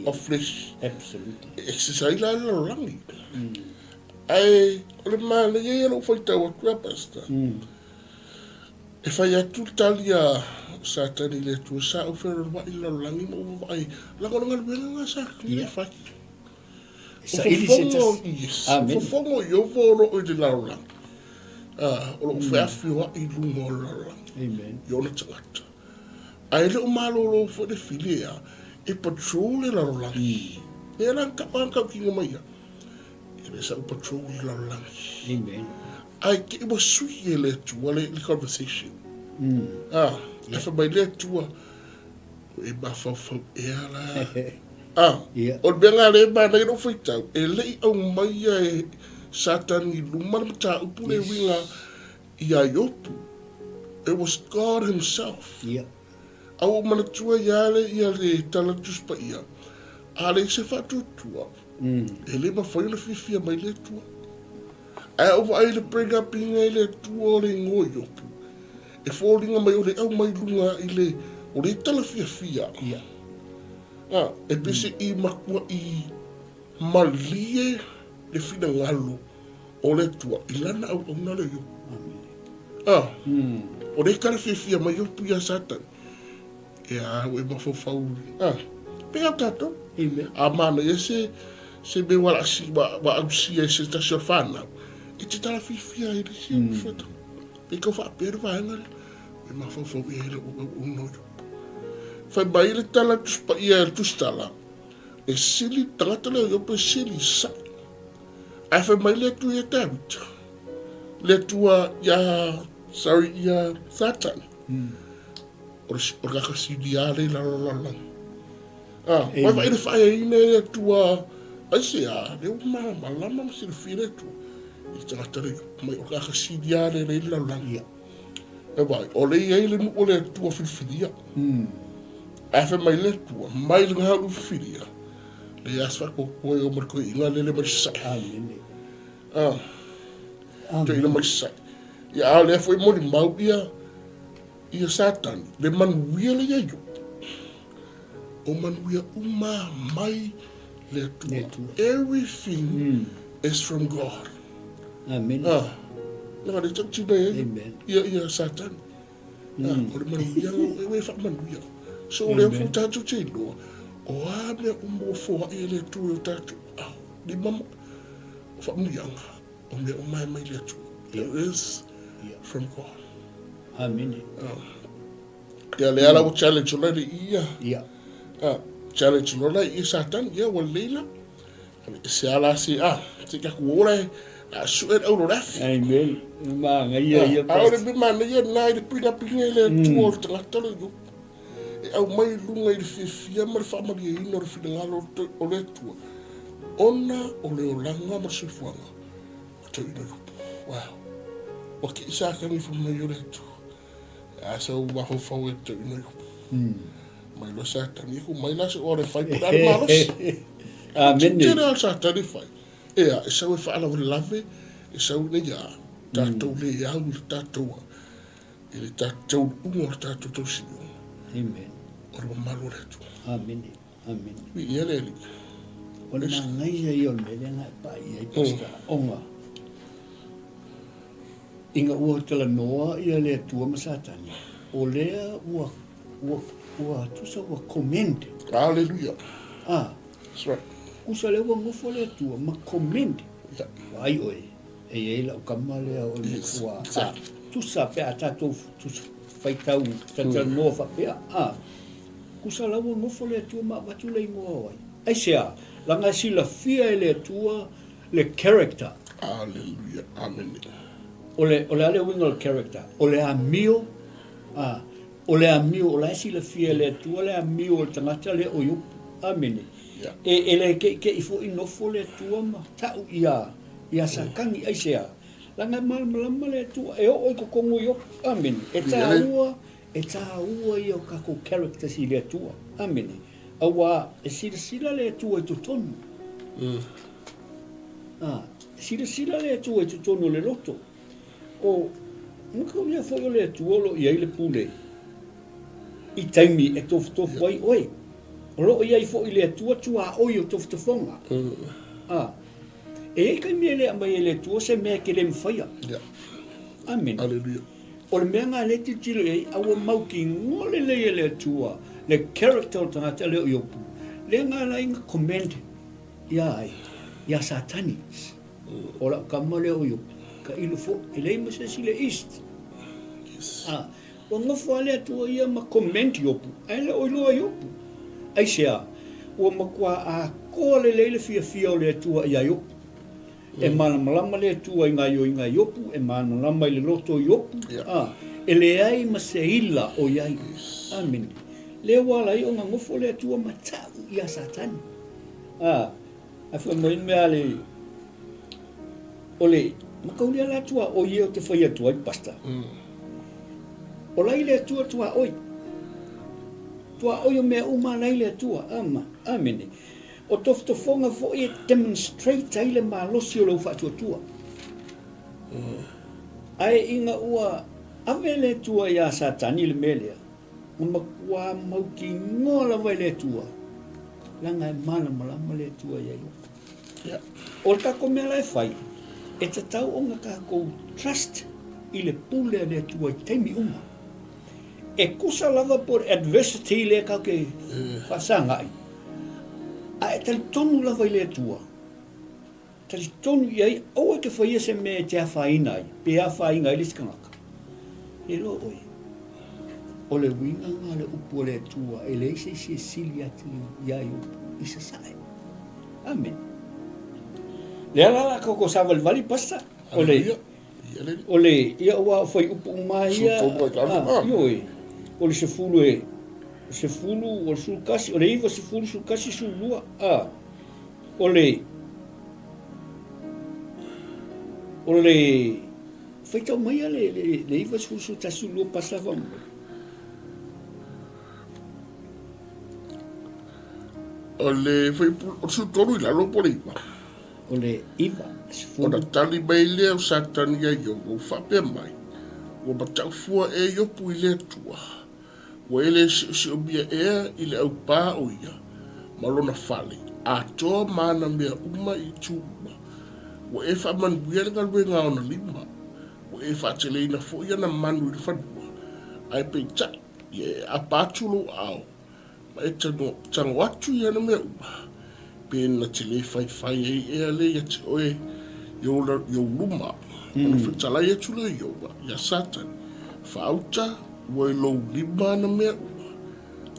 of flesh. Absolutely. E exercise ai la le lalolagi. Ae o le manaia ia o lou faitau atu ia Pastor, e fai atu le tali a Satani i le Atua, sa ou fealualuai i le lalolagi ma ou vaavaai, leaga o le galuega lena sa clear e fai. O fofoga, yes, o fofoga o Iovo o lo o i le lalolagi, o lo o feafioai i luga o le lalolagi, i ona tagata. Ae le o malolo foi le fili ea e patrol le lalolagi. Lea la na tautino mai ia. E le sa ou patrol le lalolagi. Amen. Ae te i ua sui e le Atua le, le conversation. Ah, e fai mai le Atua, Ua e mafaufau ea la. Ah, o le mea lena lea e manaia lou faitau, e le i aumaia e Satani i luma le mataupu lea e uiga iā Iopu. It was God himself. A ua ou manatua ia le ia le tala Tusi Paia, a leai se faatuatua, e le mafai ona fiafia mai le Atua. Ae a ou vaai i le bring up ina e le Atua o le igoa o Iopu, e foliga mai o le aumai luga i le, o le tala fiafia. A, e pei se i matuai malie le finagalo o le Atua i lana auauna lea o Iopu. A, o le tala fiafia mai Iopu iā Satani, Ia, ua e mafaufau, a, pei lava o tatou. A manaia se, se mea ua lasi, ua, ua ausia e se tasi o fanau, e te tala fiafia ai i le isi mm. Pei tau faapea le vaega lea, ua e mafaufau i ai lau auauna o Iopu. Fai mai le tala Tusi Paia e le Tusitala, e sili le tagata lea o Iopu e sili saʻi. Ae fai mai le Atua ia Tavita, le Atua ia, sorry, ia Satani. Mm. O le, o le kakasili lava lea i lalo o le lalolagi. Ah, wai wai le whaeaina e le Atua, ai se a, lea ua malamalama ma silafia le Atua. I tagata le mai o le kakasili lava lea i le lalolagi. Ia. E wai, o le i ai le nuu o le Atua filifilia. Ae fai mai le Atua, mai le ngalu filifilia, le ia se whakokoe o mai koe inga lele mai sae. Amene. Ah, toeaina mai Sasae. Ia, a o lea foi molimau ia, ia Satani, le manuia lea ia Iopu. O manuia uma mai le Atua. Le Atua. Everything mm. is from God. Amen. Ah, na le tau tina ia, Amen. ia, ia Satani. Ah, o le manuia, e ue whaamanuia. So, o lea foi tātou te iloa, o a mea uma ua foai e le Atua i o tātou ao, lima ma, o faamanuiaga, o mea uma e mai le Atua. It is from God. Amene. Ia lea la ua challenge loa le ia. Ia. Ah, challenge loa la ia Satani, ia ua lelei la. Se ala se a, se ka ku ora e a su e au le afi. Amen. Manaia ia. A o le mea manaia na i le pinapina i le Atua o le tagata le Iopu. E aumai i luga i le fiafia ma le faamalieina o le finagalo o le Atua, ona o le olaga ma le soifuaga o toeaina Iopu. Wow! Ua kii Satani fai mai o le Atua. E a sau mafaufau e toeaina Iopu. Mai loa Satani, e ku mai la se oa le fai po o le a le malosi. Amene. Tele lava Satani e fai. Ea, e sau e faalavelave, e sau ina ia tatou le au i le tatou I le tatou taunuuga o le tatou tausinioga. Amen. O le mamalu o le Atua. Amene. Amene. Viia le Alii. O le manaia ia o le mea lea na e pai i ai, Pastor, ona ina ua talanoa ia le Atua ma Satani, o lea ua, ua, ua tusa ua commend. Hallelujah. Ah. That's right. Tusa lea ua nofo le Atua ma commend. Yeah. Vaai oe. E i ai lau tama lea o le matua a tusa pe a tatou tusa faitau talatalanoa faapea a tusa la ua nofo le Atua ma avatu le igoa o ai. Aisea? Leaga e silafia e le Atua le character. Aleluia. Amene. O le, o le a le uiga o le character? O le amio, a, o le amio, o la e silafia e le Atua le amio o le tagata lea o Iopu. Amene. Yeah. E, e le keʻikeʻi foi nofo le Atua ma tau ia Iā Satani, aisea? Leaga e malamalama le Atua, e oo i totonu o Iopu. Amene. E tāua, e tāua ia o tatou characters i le Atua. Amene. Auā, e silasila le Atua i totonu. Ā, e silasila le Atua i totonu o le loto. O, manatua foi o le Atua o lo o i ai le pule i taimi e tofutofu ai oe. O lo o i ai foi le Atua tuaoi o tofutofoga. Ā. E i ai taimi e le aumai e le Atua se mea e te le mafaia. Yeah. Amene. Aleluia. O le mea lena lea e tilotilo i ai, a ua mautinoa lelei e le Atua le character o le tagata lea o Iopu. Lea na ala ai na commend ia ai, ia Satani. O lau tama lea o Iopu, tailo foi, e leai ma se isi le east. Yes. Ah, Ua nofo lava le Atua ia ma comment Iopu, ae le o iloa Iopu. Aisea? Ua matua atoa lelei le fiafia o le Atua iā Iopu. E malamalama le Atua i gaioiga a Iopu, e malamalama i le loto o Iopu, ā, e leai ma se ila o i ai. Amene. Lea ua ala ai ona nofo le Atua ma ta'u iā Satani. A, ae fai mai le mea a le, o le mataulia la tuaoi ia ou te fai atu ai, Pastor. O la i le Atua tuaoi. Tuaoi o mea uma la i le Atua. Ama, amene. O tofotofoga foi e demonstrate ai le malosi o lou faatuatua. Ae ina ua ave le Atua iā Satani le mea lea, na matua mautinoa lava e le Atua, leaga e malamalama le Atua iā Iopo. Yeah. O le tatou mea la e fai, e tatau ona tatou trust i le pule a le Atua i taimi uma. E tusa lava po o le adversity lea tatou te faafesagai, a e talitonu lava i le Atua, talitonu i ai, aua e te faia se mea e te afaina ai, pe afaina ai le isi tagata. E iloa oe, o le uiga lena o le upu a le Atua, e leai se isi e sili atu iā Iopo i sasae. Amene. Lea la la tatou savalivali, Pastor, o le, o le, ia aua o fuaiupu uma lava ia, ioe, o le sefulu e, sefulu, o le 11, o le 9, 10, 11, 12, a, o le, o le, faitau maia le, le, le 9, 10, 11, 12, Pastor, faamolemole. O le fuaiupu, o le 13 i lalo po o le 9? O le 9, 10. Ona tali mai lea o Satani iā Iobo, ua faapea mai, Ua matau fua ea Iopo i le Atua, ua e le siosiomia ea i le aupā o ia ma lona fale, atoa ma ana mea uma i itu uma. Ua e faamanuia le galuega a ona lima, ua e faateleina foi ana manu i le fanua, ae peitai, ia e aapa atu lou aao, ma e tago atu i ana mea uma, pe na te le faifai ai ea lea ia te oe i ou luma. Ona fetalai atu lea o Ioba iā Satani, Faauta, ua i lou lima ana mea uma.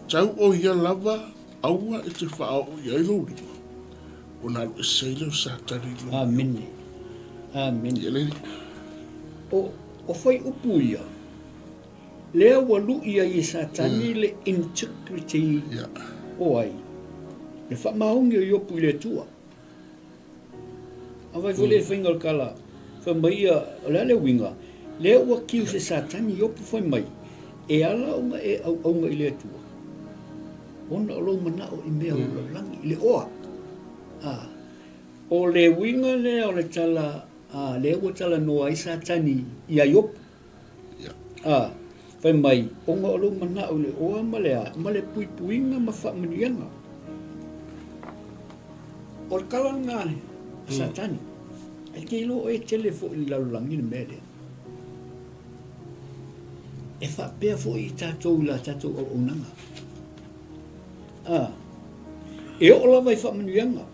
Tau o ia lava, aua e te faaoo i ai lou lima. Ona alu ese ai lea o Satani i lou Ioba. Amene. Amene. Ia le. O fuaiupu ia. Lea ua lui ai e Satani le integrity o ai? Le faamaoni o Iopu i le Atua. A fai foi lea i le faiga o le tala, fai mai ia, o le a le uiga? Lea ua accuse e Satani Iopu fai mai, e ala ona e auauna i le Atua, ona o lou manao i mea o le lalolagi, i le oa. O le uiga lea o le tala, lea ua talanoa ai Satani ia Iopu. Ā, fai mai, ona o lou manao i le oa ma le a, ma le puipuiga ma faamanuiaga. O le tala lena a Satani. Ae te iloa oe e tele foi i le lalolagi le mea lea. E faapea foi i tatou i la tatou auaunaga. Ā, e oo lava i faamanuiaga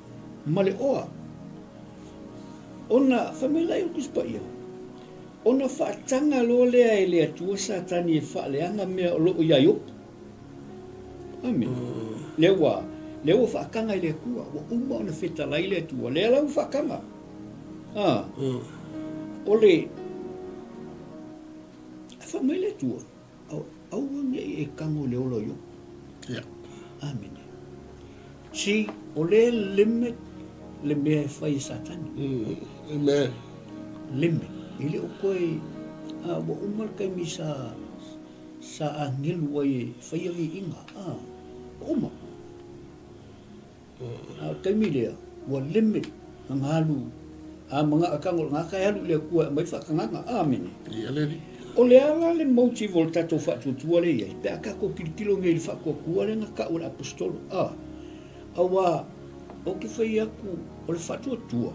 ma le oa. Ona, fai mai la i o Tusi Paia, Ona faataga loa lea e le Atua Satani e faaleaga mea o lo o iā Iopo. Amene. Lea ua, lea ua faataga e le Atua, ua uma ona fetalai le Atua, lea la ua faataga. A, o le, ae fai mai le Atua, Aua ne i e tago i le ola o Iopo. Yeah. Amene. See, o lea e limit le mea e fai e Satani. Amen. Limit. E le o toe, a, ua uma le taimi sa, sa agelu ai e faia viiga. A, ua uma. A o le taimi lea, ua limit lana alu, a manao e tago i le gata e alu i le Atua e aumai le faatagaga. Amene. O le a la le motive o le tatou faatuatua lea e i ai, pe a tatou tilotilo nei i le faatuatua lea na tau e le Aposetolo, a, aua ou te fai atu o le faatuatua,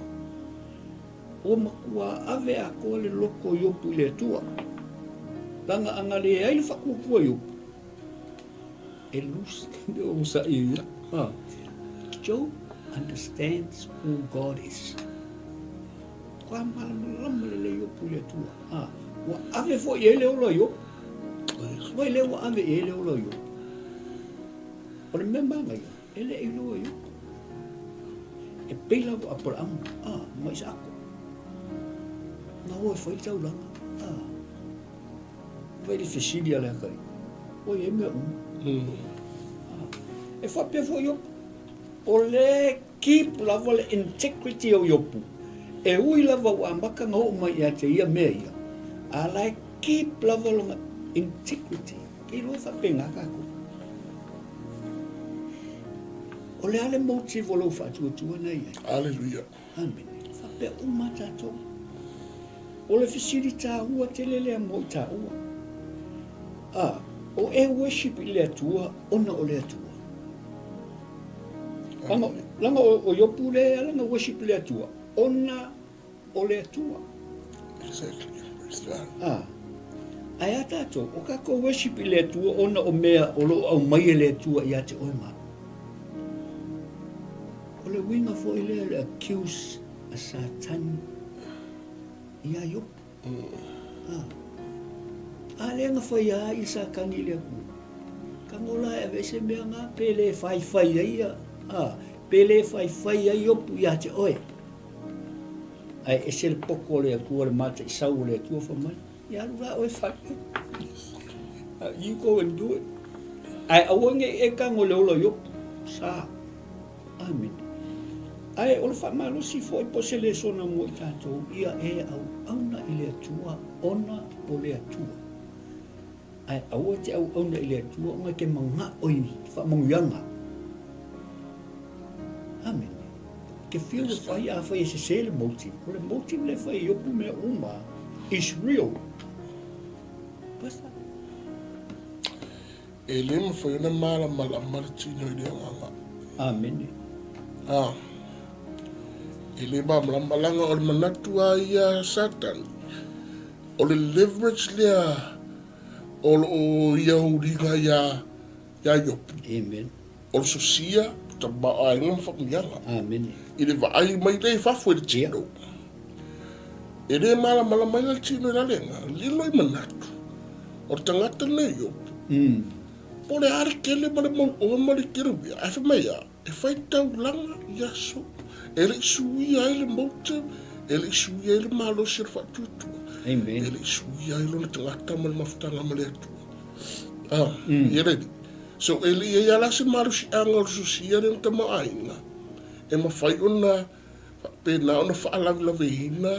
ua matua ave atoa le loto o Iopu i le Atua. Leaga a na leai le faatuatua o Iopu, E loose le onosai ia. Ha. Job understands who God is. Kua malamalama lelei Iopu i le Atua. Ha. Ua ave foi i ai le ola o Iopu. Vai lea ua ave i ai le ola o Iopu. O le mea manaia, e le i iloa e Iopu. E pei lava o Aparahamu, ah, ma Isaako. Na o e fai le taulaga. Ah. Fai le fesili a le atalii, Ua i ai mea uma? E faapea foi Iopu, o lea e keep lava le integrity o Iopu, e ui lava ua amata ona oo mai ia te ia mea ia, a la e keep lava lona integrity. Ke iloa e faapena tatou. O le a le motive o lou faatuatua na i ai? Aleluia. Amene. Faapea uma tatou. O le fesili taua tele lea mo i taua. A, o e worship i le Atua ona o le Atua. Langa, langa o, o Iopu le ala na worship i le Atua ona o le Atua. Exactly. Praise God. A, ae a tatou, o tatou worship i le Atua ona o mea o lo o aumai e le Atua ia te oe ma au. O le uiga foi lea o le accuse a Satani iā Iopu. A, a lea na fai a ia Satani i le Atua. Tago la e aveese mea na pe le faifai ai ia, a, pe le faifai ai Iopu ia te oe. Ae ese le poto o le Atua, le mataisau o le Atua fai mai, ia alu la oe fai. You go and do it. Ae aua ne i e tago i le ola o Iopu. Sa. Amene. Ae o le faamalosi foi po o se lesona mo i tatou, ia e auauna i le Atua ona o le Atua. Ae aua e te auauna i le Atua ona e te manao i faamanuiaga. Amene. Ke fiu e fai, a fai e sese le motive. O le motive le fai i Iopu mea uma is real. Basta. E le mafai ona malamalama le tino i le agaga. Amene. A, e le malamalama leaga o le manatu a ia Satani, o le leverage lea o lo o ia uliga iā, iā Iopu. Amen. O le sosia, tamaoaiga ma faamanuiaga. Amene. I le vaai mai lea i fafo i le tino. E le malamalama ai la le tino i la lenga, lilo i manatu. O le tagata lenei o Iopu, po o le a le tele ma le mauoa ma le tele o mea, ae fai mai lava, e fai taulaga i aso, e le i suia ai le motive, e le i suia ai le malosi o le faatuatua, e le i suia ai lona tagata ma le mafutaga ma le Atua. Ah, ia le alii. So, e le i i ai lava la se malosiaga o le sosia lea na tamaoaiga, e mafai ona Faapena ona faalavelaveina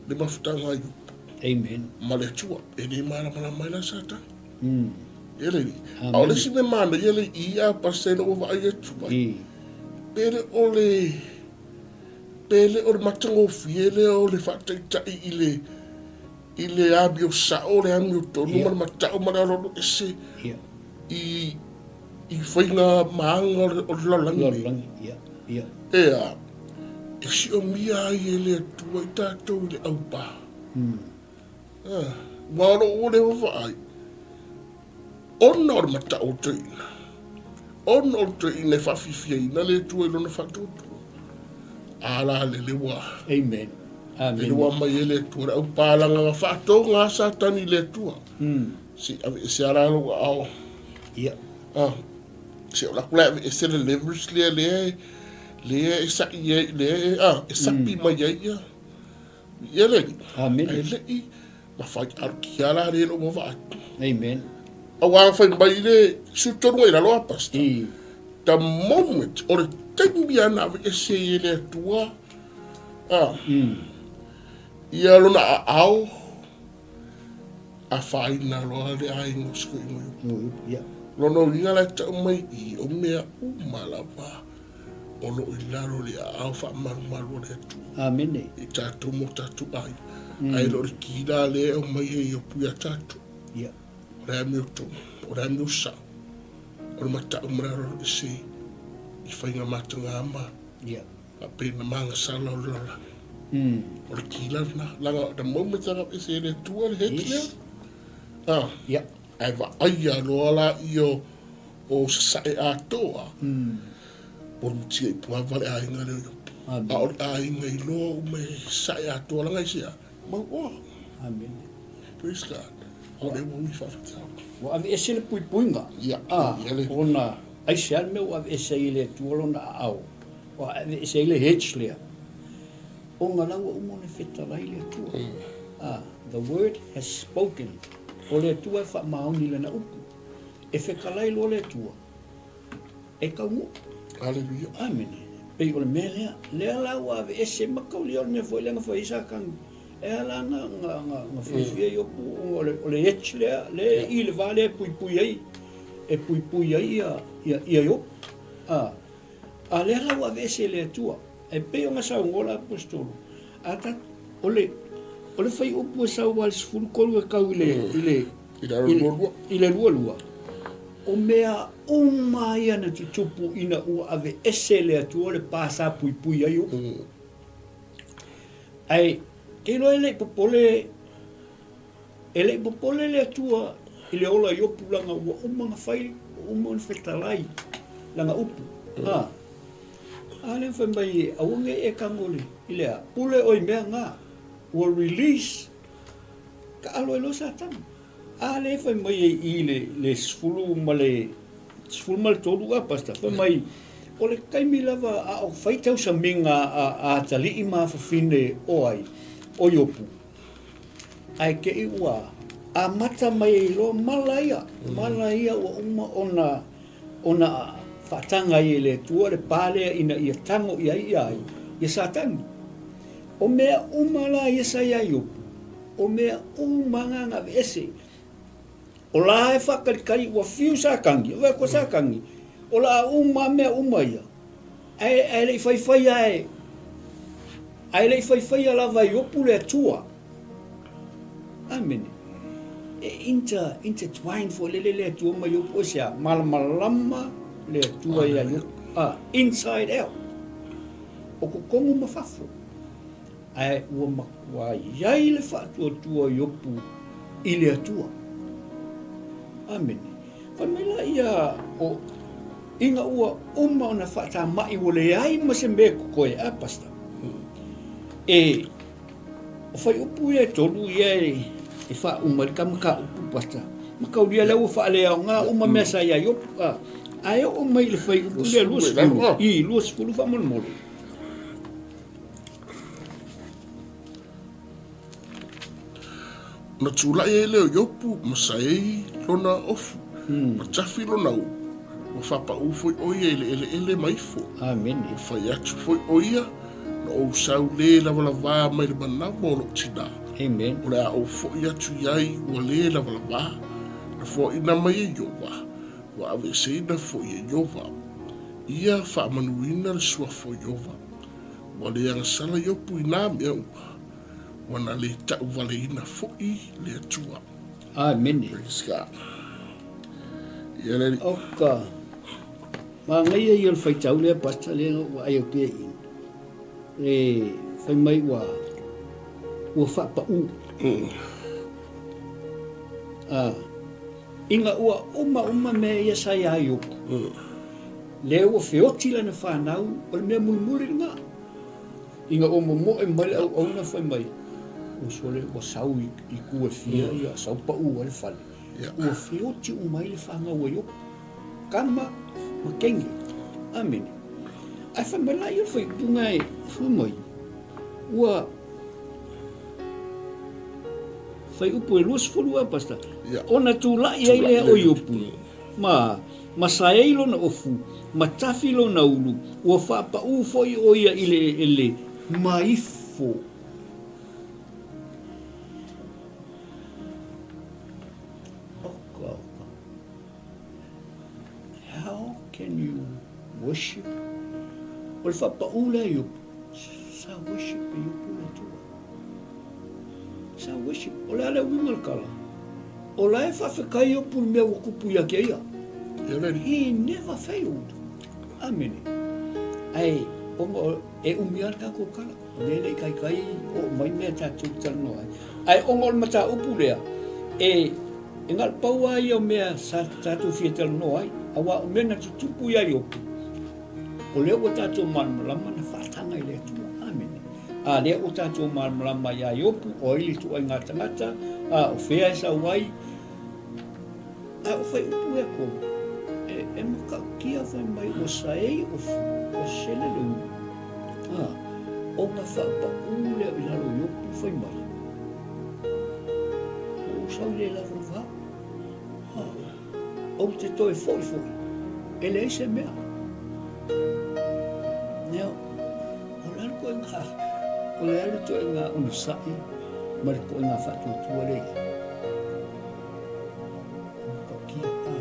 le mafutaga a Iopu. Amen. Ma le Atua. E le malamalama ai la Satani. E le i. A o le isi mea manaia le i a pastor ina ua vaai atu ai. Pe le o le pe le o le matagofie lea o le faataitai i le i le amio sao, le amio tonu ma le matau ma le aloalo ese i i faiga ma aga o le lalolagi nei. Lalolagi, ia, ia. Ea, e siomia ai e le Atua i tatou i le aupā. Ah, aua o lou lea vaavaai, ona o le matau o le toeaina, ona o le toeaina e faafiafiaina le Atua i lona faatuatua, a la lele ua, Amen. Amen. lele ua aumai e le Atua le aupā, leaga na faatoga Satani i le Atua. Se i aveese lava la lou aao. Ia. Ah, se o laku la e aveese le leverage lea lea e lea e sa'i ai lea e ah, e sapi mai ai ia ia le alii. Amene. Ae le i mafai alu kia la le lou vaavaai. Amen. Aua fai mai le 13 i lalo a pastor. I. The moment o le taimi lava na aveese ai e le Atua ah, ia lona aao Afaina loa le aiga o Sikoigoiupu. Lona uiga la e tau mai i o mea uma lava o lo o i lalo o le aao faamalumalu o le Atua. Amene. I tatou mo tatou aiga. Ae le o le ki la lea e aumai e Iopu ia tatou. Ia. O le amiotonu, o le amiosao, o le matau ma le aloalo ese i faiga mataga ma Ia. Faapena ma agasala o le lalolagi. O le kila lena. Leaga the moment a ese e le Atua le hedge lea, a, ae vaaia loa laia o sasae atoa, polutia i puava le aiga lea o Iopu. A o le aiga iloa uma e sasae atoa leaga aisea? Mauoa. Amene. Praise God. O lea ua ui faafitauli. Ua aveese le puipuiga. Ia, ia le. Ona aisea le mea ua aveese ai e le Atua lona aao? Ua aveese ai le hedge lea, ona la ua uma ona fetalai le Atua. Ah, the word has spoken. O le Atua e faamaoni lana upu. E fetalai loa le Atua. E taunuu. Aleluia. Amene. Pei o le mea lea, lea la ua aveese mataulia o le mea foi lea na fai ai Satani. E ala na na na na fiafia Iopu ona o le o le edge lea, lea e i le va lea e puipui ai, e puipui ai ia ia ia Iopu. A, a lea la ua aveese e le Atua. E pei ona saunoa le Aposetolo, a ta, o le, o le fuaiupu e sau lava i le 13 e tau i le, i le, I le lualua. I le lualua. O mea uma ia na tutupu ina ua aveese e le Atua le pa sa puipui ai Iopu. Ae, ke iloa e le i popole, e le i popole le Atua i le ola o Iopu leaga ua uma ona fai, ua uma ona fetalai lana upu. A, a lea fai mai, aua ne i e tago i le a, pule oe i mea na, ua release Taalo ai loa Satani. A lea fai mai ai i le, le 13 a, Pastor, fai mai, o le taimi lava a o fai tausamiga a, a atalii ma afafine o ai, o Iopu, ae te i ua amata mai ai loa mala ia, mala ia ua uma ona, ona faataga ai e le Atua le pa lea ina ia tago i ai ia ai, ia Satani. O mea uma la ia sa iā Iopu, o mea uma nga na aveese. O la e faakalikali ua fiu Satani, o ko Satani, o la uma mea uma ia. Ae, ae le i faifai ae, ae le i faifaia lava e Iopu le Atua. Amene. E inter, intertwine foi lele le Atua ma Iopu, o se a, malamalama le Atua ia Iopu. Ah, inside out. O totonu ma fafo. Ae ua matua i ai le faatuatua o Iopu i le Atua. Amene. Fai mai la ia o ina ua uma ona faatama'i ua leai ma se mea e totoe, a Pastor? E, o fuaiupu ia e tolu ia e, e faauma ai le ta mataupu, Pastor. Mataulia lea ua faaleaoga uma mea sa ia Iopu, a. Ae oo mai i le fuaiupu lea 20, i, 20 faamolemole. Ona tulai ai lea o Iopu ma saei lona ofu, ma tafi lona ulu, ua faapau foi ʻo ia i le eleele ma ifo. Amene. Ua fai atu foi ʻo ia, Na ou sau lē lavalavā mai le manawa o loʻu tinā. Amen. O le a ou foʻi atu i ai ua lē lavalavā, na foaʻina mai e Iowa, ua aveeseina foi e Iowa. Ia faamanuina le suafa o Iowa. Ua le agasala Iopu i nā mea uma, ua na lē taʻuvaleina foʻi le Atua. Amene. Praise God. Ia le Alii. O ka manaia ia o le faitau lea, Pastor, lea na ou vaai atu ai i i. E fai mai ua, ua faapaū. A, ina ua uma uma mea ia sa iā Iopu, Lea ua feoti lana fanau, o le mea mulimuli lena. Ina ua momoe mai le auauna fai mai, ua sole ua sau i ku e fia ia, sau pau ai le fale. Ua feoti uma ai le fanau a Iopu, tama ma teine. Amene. Ae fai mai la ia o le faaiupuga e fai mai, ua fuaiupu e 20 ea, Pastor, ona tulai ai lea o Iopu. Ma, ma saei lona ofu, ma tafi lona ulu, ua faapaū foi ʻo ia i le ʻeleʻele ma ifo. Oka, oka. How can you worship? O le faapaū lea Iopu, sa worship e Iopu le Atua. Sa worship. O le a le uiga o le tala? O la e faafetai Iopu i le mea ua tupu ia te ia. He never failed. Amene. Ae, ona e umi lava le tatou tala. O lea e le i taitai oo mai mea tatou te talanoa ai. Ae ona o le mataupu lea, e, e na o le pau lava ia o mea sa tatou fia talanoa ai. Aua o mea na tutupu ia Iopu, o lea ua tatou malamalama na faataga i le Atua. Amene. A lea ua tatou malamalama iā Iopu, o ai le ituaiga tagata, a o fea e sau ai. A o fuaiupu e kolu, e, e matautia fai mai ua saei ofu, ua sele le ulu. A, ona faapaū lea i lalo o Iopu fai mai, Ua ou sau le lavalava. A, ou te toe foi foi, e leai se mea. O le a le ituaiga onosai ma le ituaiga faatuatua lea i ai? E matautia. A.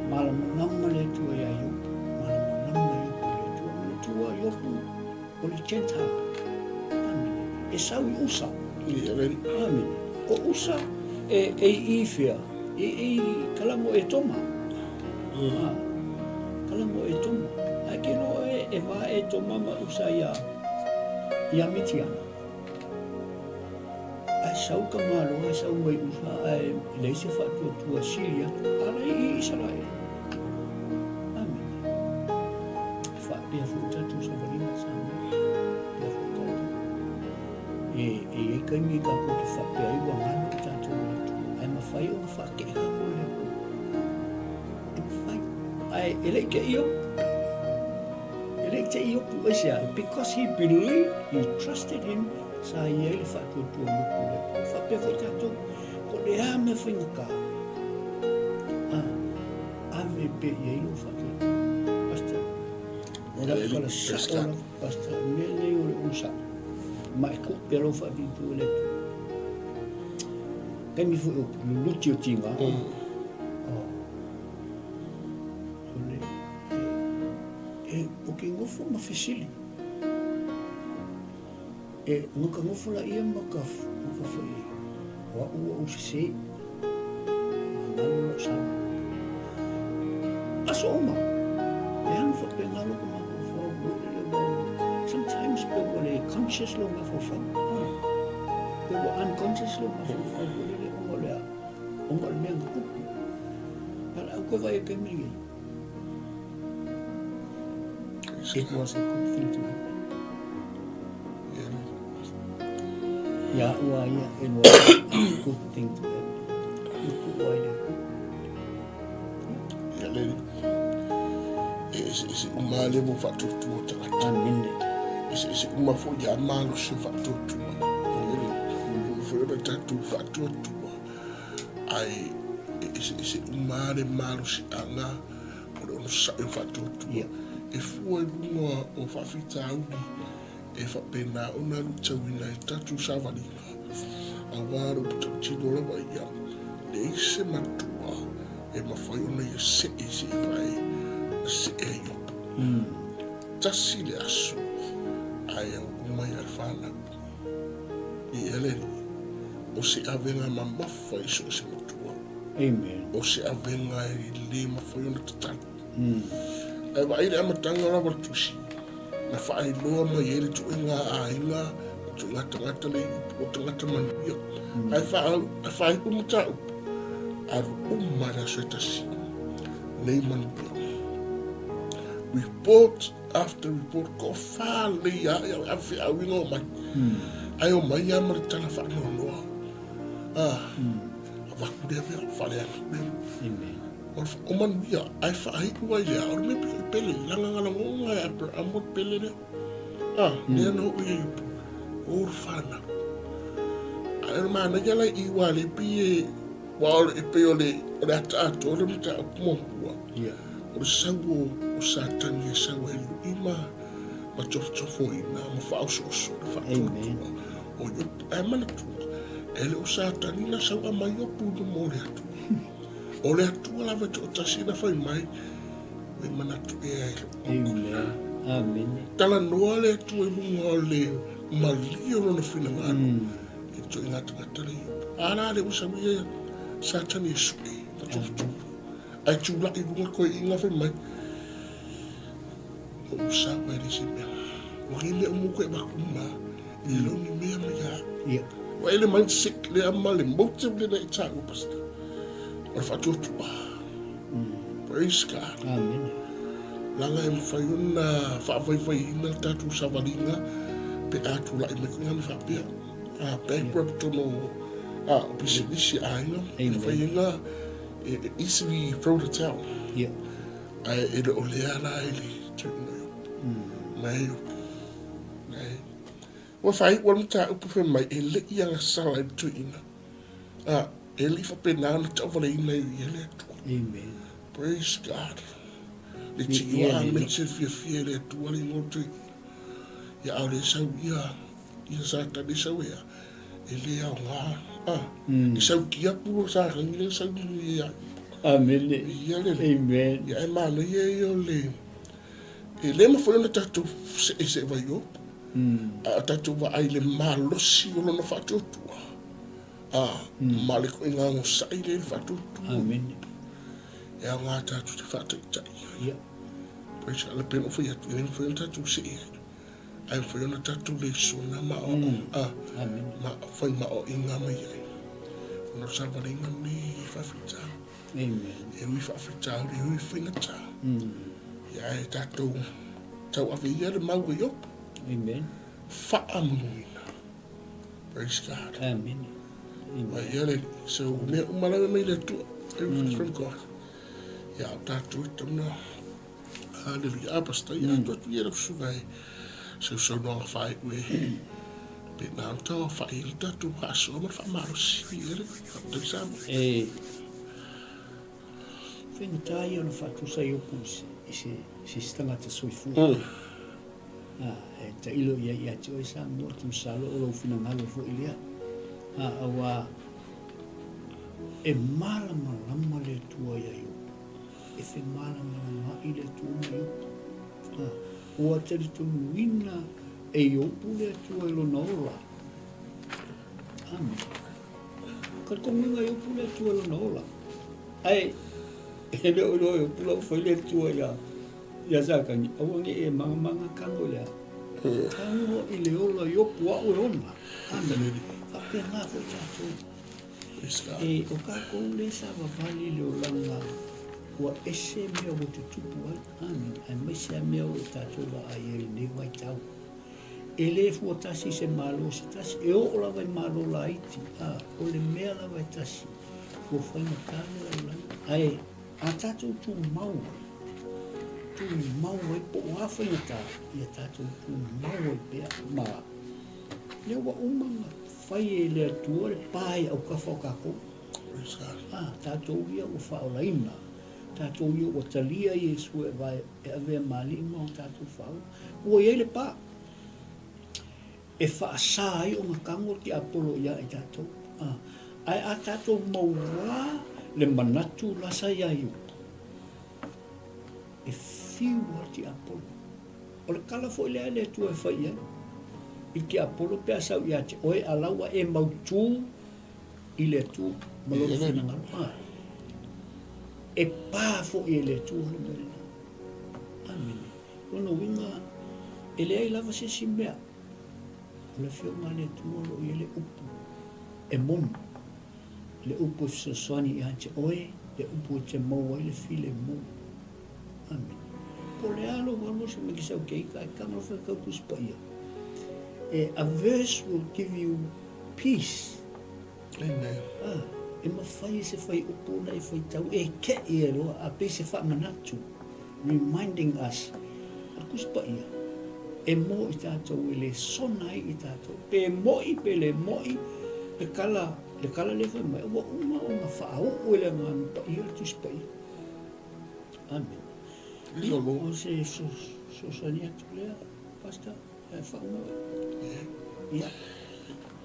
Malamalama le Atua iā Iopu. Malamalama Iopu i le Atua. Manatua Iopu o le Gentile. Amene. E sau i Usa. Amene. O Usa e, e i fea? E, e i kalago Etoma. Mm. Kalago Etoma. Ae ke loa e, e va Etoma ma Usa ia, ia Mitiana. Ae sau ka malo, ae sau mai Usa, ae leai se faatuatua sili atu, a la i Isaraela. Amene. E faapea foi tatou savaliga Samoa. Faapea foi tatou. E, e i ai taimi tatou te faapea ai ua galo i tatou e le Atua. Ae mafai ona faatee tatou e le Atua. E mafai. Ae e le i te i Iopu. E le i te i Iopu aisea? Because he believed, he trusted him, sa i ai le faatuatua o Iopu i le Atua. Faapea foi tatou, po o le a mea faigata, a, ave pea i ai lou faatuatua. Pastor, o lau tala sao lava, Pastor, o le mea lenei o le onosai, ma e tuu pea lou faatuatua i le Atua. Taimi foi o luluti o tiga, oh, o le, e, e, o ke nofo ma fesili. E no ka nofo la ia ma ka, ma ka foi, o a'u ua ou sese, ma galo lou sao. Aso uma, e alu faapena lou mafaufau, ua lele ua, sometimes pe ua le conscious lou mafaufau, pe ua unconscious lou mafaufau, ua lele ona o le a, ona o le mea na tupu. A o le au koe vaai i le taimi lenei. It was a good thing to happen. Ia au a ia, it was a good thing to happen. I tuu ai le Atua. Ia le e eseese uma lava le mo faatuatua o tagata. Amene. Eseese uma foi ia malosi o faatuatua. Ia le foi ona tatou faatuatua. Ae e eseese uma lava le malosiaga o le onosai o faatuatua. E fua i luga o faafitauli e faapena ona luitauina ai tatou savaliga, aua le upu tautino lava ia, leai se matua e mafai ona ia see seia vae na see ai Iopu. Tasi le aso ae au uma ia le fanau. I ea le Alii, o se avega mamafa i so o se matua. Amen. O se avega e le mafai ona tatalo. Ae vaai le amataga lava o le tusi, na faailoa mai ai le tuuaiga aiga, le tuuaiga tagata le upu o tagata manuia. Ae faaiu mataupu, alu uma le aso e tasi, nei manuia. Report after report, ko whā lei a ia au feauinga o mai. Ae o mai a ma le tala whaanoanoa. Ah, avaku lea mea, whaleanga lea. Amen. O manuia, ae faaiu ai lea, o le mea pito i pele, lagagalagoga e Aperahama o le pele lea. A, lea na oo i ai upu, o le whanau. Ae o le manaia la i ua le pi e, ua o le, pei o le, o le ata atoa le mataupu muamua. Yeah. O le sau o, o Satani e sau e lui ma, ma tofotofoina, ma faaosooso le faatuatua. O Iopu, ae manatua, e le o Satani na sau aumai Iopu i luma o le Atua. O le Atua lava e toatasi na fai mai, Ua manatu ea e lou Amen. Amene. Talanoa le Atua i luga o le malie o lona finagalo mm. I te ituaiga tagata le Iopu. A la le ua sau ia Satani e sue ma tofotofo. Ae tulai i luga toeaiina fai mai, O ou sau ai le isi mea. Ua ni mea uma ua toe avatu uma E le o ni mea mai ia au. Ia. Ua e le mindset lea ma le motive lea na e taua, Pastor. O le faatuatua. Praise God. Amen. Leaga e mafai ona faavaivaiina le tatou savaliga pe a tulai mai koe ngana faapea. A bankrupt tonu a o pisinisi aiga, e fai ai nga e easily throw the towel. Ia. Ae e le o lea la i le tauina Iopu. Mai Iopu. Nei. Ua faaiu le mataupu fai mai e le i agasala i le toeaina. A, e le i faapena ona tauvaleina i ia le Atua. Amen. Praise God. Le tiua amene se fiafia i le Atua le igoa o le toeaina. Ia a o le sau ia ia Satani sau ea e le aoga a e sau tiapu lo Satani le sau ia Amene. Ia le Amen. Ia e manaia ia o le e le mafai ona tatou se'e se'e vai opu a o tatou vaai i le malosi o lona faatuatua a ma le ituaiga onosai lea i le faatuatua. Amene. E aoga tatou te faataitai ai. Ia. Praise God. Pei ona ou fai atu, e le mafai ona tatou see ai. Ae mafai ona tatou lesona ma aoaoga, ma fai ma aoaiga mai ai. Ona o le savaliga lenei e faafitauli. Amen. E ui faafitauli, e ui faigata. Ia ae tatou tauave ia le mau a Iopo. Amen. Faamanuina. Praise God. Amen. Amen. Ia le, so mea uma lava mai le Atua. Everything from God. Ia o tatou e tauna. Hallelujah. A pastor, ia atu atu ia lau susuga e seu saunoaga faaiu e pe na ona tau aofai ai le tatou faasoa ma le faamalosi. Ia le faafetai Samoa. E faigata ia ona faatusa i upu i se i se tagata soifua. A, e tailo i ai ia te oe Samoa, ou te masalo o lou finagalo foi lea. A, auā e malamalama le Atua iā Iopo. E femalamalamaai le Atua ma Iopo. A, ua talitonuina e Iopo le Atua i lona ola. Amene. Talitonuina e Iopo le Atua i lona ola. Ae, e le o iloa e Iopo la ua fai le Atua iā, iā Satani, aua ne i e magamaga tago i le a? Tago i le ola Iopo aʻu e ona. Amene. Faapena foi tatou. E, o kākou lea sa vavali i le olaga ua ese mea ua tutupu ai, amene, aemaise a mea o lo o tatou vaai ai i lenei vaitau. E le fua tasi i se Malo se tasi, e oo lava i Malo laiti, a, o le mea lava e tasi, ua faigata le lalolagi. Ae a tatou tumau ai, tumau ai po o a faigata, ia tatou tumau ai pea ma lea ua uma ona fai e le Atua le pa i autafa o tatou. A, tatou ia ua faaolaina, tatou ia ua talia Iesu e avae e avea ma Alii ma o tatou faaola. Ua i ai le pa e faasa ai ona tago le tiapolo ia i tatou. A, ae a tatou mauā le manatu la sa iā Iopo, e fiu lava le tiapolo. O le tala foi lea a le Atua e fai i ai i le tiapolo pe a sau ia te oe, a la ua e mautū i le Atua ma lona finagalo. A, e pa foi e le Atua le mea lena. Amene. Lona uiga, e leai lava se isi mea. O le Afioga a le Atua o lo o i ai le upu e moni, le upu e fesoasoani ia te oe, le upu e te maua ai le filemu. Amene. Po o le a lou alu aso mai ke sau ke ika, e kanga lofa e kau Tusi Paia. E, a verse will give you peace. Amen. Ah, e mafai e se fuaiupu ona e faitau, e keʻi e loa, a pei se faamanatu, reminding us, o le Tusi Paia, e mō i tātou e le sona ai i tātou, pe moʻi pe le moʻi, le kala, le kala lea fai mai, ua uma ona faauu e le Agaga Paia le Tusi Paia. Amen. Ia, o se fesoasoani atu lea, Pastor, ae faauma oe. Ia,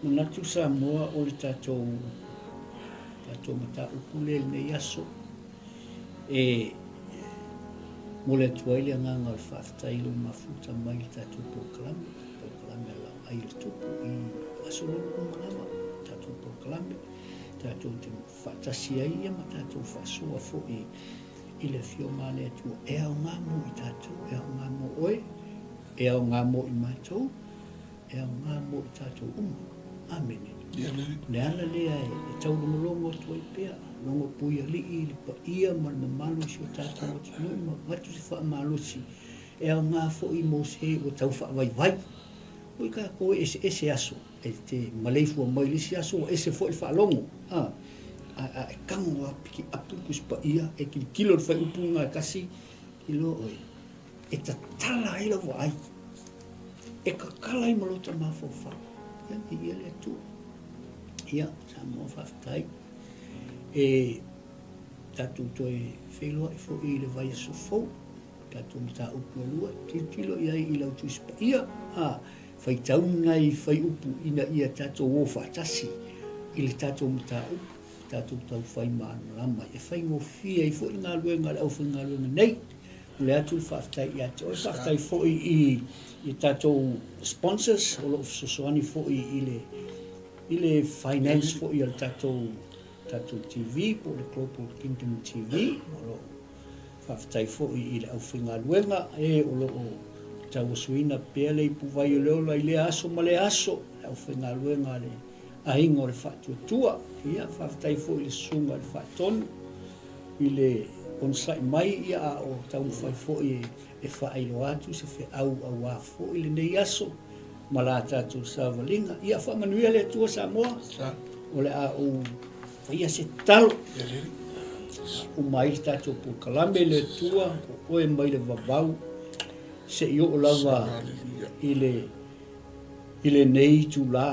manatu Samoa o le tatou, tatou mataupu lea i lenei aso, e momoli atu ai le agaga o le faafetai i lou mafuta mai i le tatou polokalame, polokalame a Laoai i le Tupu i aso lolo uma lava, tatou polokalame, tatou te faatasi ai ia ma tatou faasoa foi i le Afioga a le Atua, e aoga mo i tatou, e aoga mo oe, e aoga mo i matou, e aoga mo i tatou uma. Amene. O le ala lea e taulogologo atu ai pea, logo puialii i le paia ma le mamalu o si o tatou atunuu ma avatu se faamalosi e aoga foi mo se ua tau faavaivai. Oi tatou e eseese aso. E te maleifua mai le isi aso ua ese foi le faalogo, a, a, a e tago lava piki apu le Tusi Paia, e tilotilo i le fuaiupu lena e tasi, iloa oe, e tatala ai lau vaai, e tatala ai ma lota mafaufau. Ia, viia le Atua. Ia, Samoa faafetai. E tatou toe feiloai foi i le vaiaso fou. tatou mataupu e lua, tilotilo i ai i lau Tusi Paia, a faitau ni nai fuaiupu ina ia tatou o faatasi i le tatou mataupu, tatou taufai malamalama ai. E faigofie ai foi le galuega a le aufaigaluega nei. Momoli atu le faafetai ia te oe, faafetai foi i i tatou sponsors o lo o fesoasoani foi i le i le finance foi a le tatou tatou TV po o le Global Kingdom TV. O lo o faafetai foi i le aufaigaluega e o lo o tauasuina pea le ipuvai o le ola i lea aso ma lea aso, le aufaigaluega a le Aiga o le Faatuatua. Ia, faafetai foi i le Susuga i le Faatonu i le onosai mai, ia, a o taumafai foi e faailoa atu se feau aua foi lenei aso ma la tatou savaliga. Ia faamanuia le Atua Samoa. O le a ou faia se tatalo. Uma ai le tatou polokalame le Atua, o oe mai le vavau se i oo lava i le i lenei itulā.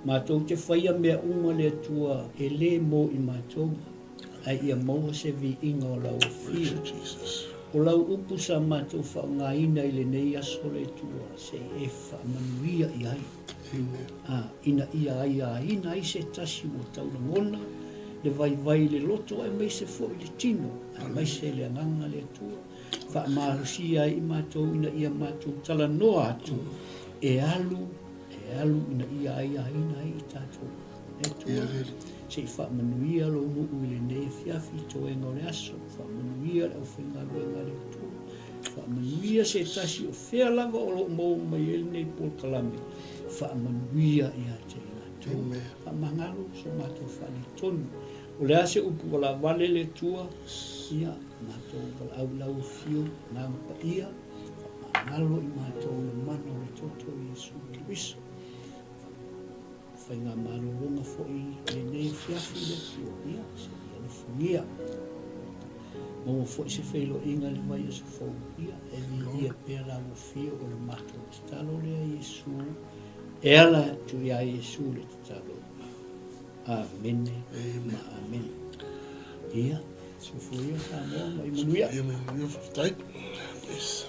Matou te faia mea uma le Atua e lē mo i matou, ae ia maua se viiga o lau Afio. O lau upu sa matou faaaogaina i lenei aso le Atua, se i e faamanuia i ai, a ina ia aiaina ai se tasi ua taulagona le vaivai i le loto aemaise foi le tino, aemaise le Agaga le Atua. Faamalosia ai i matou ina ia matou talanoa atu e alu, e alu ina ia aiaina ai i tatou. Le Atua, se i faamanuia lou nuu i lenei afiafi i toega o le aso, faamanuia le aufaigaluega a le Atua, faamanuia se tasi o fea lava o lo o maua mai ai lenei polokalame, faamanuia ia te i latou. Faamagalo so matou faaletonu. O le a se upu ua laavale le Atua, ia, Matou valaau i lau afio, Agaga Paia, faamagalo i matou i le mana o le toto o Iesu Keriso. Faigamalologa foi i lenei afiafi le Atua, ia, se i alofagia. Maua foi se feiloaiga i le vaiaso fou, ia, e viia pea lau afio o le matou tatalo lea Iesu, e ala atu iā Iesu le tatalo. Amene ma amene. Ia, soifua ia Samoa ma ia manuia. Ia manuia, faafetai. Yes.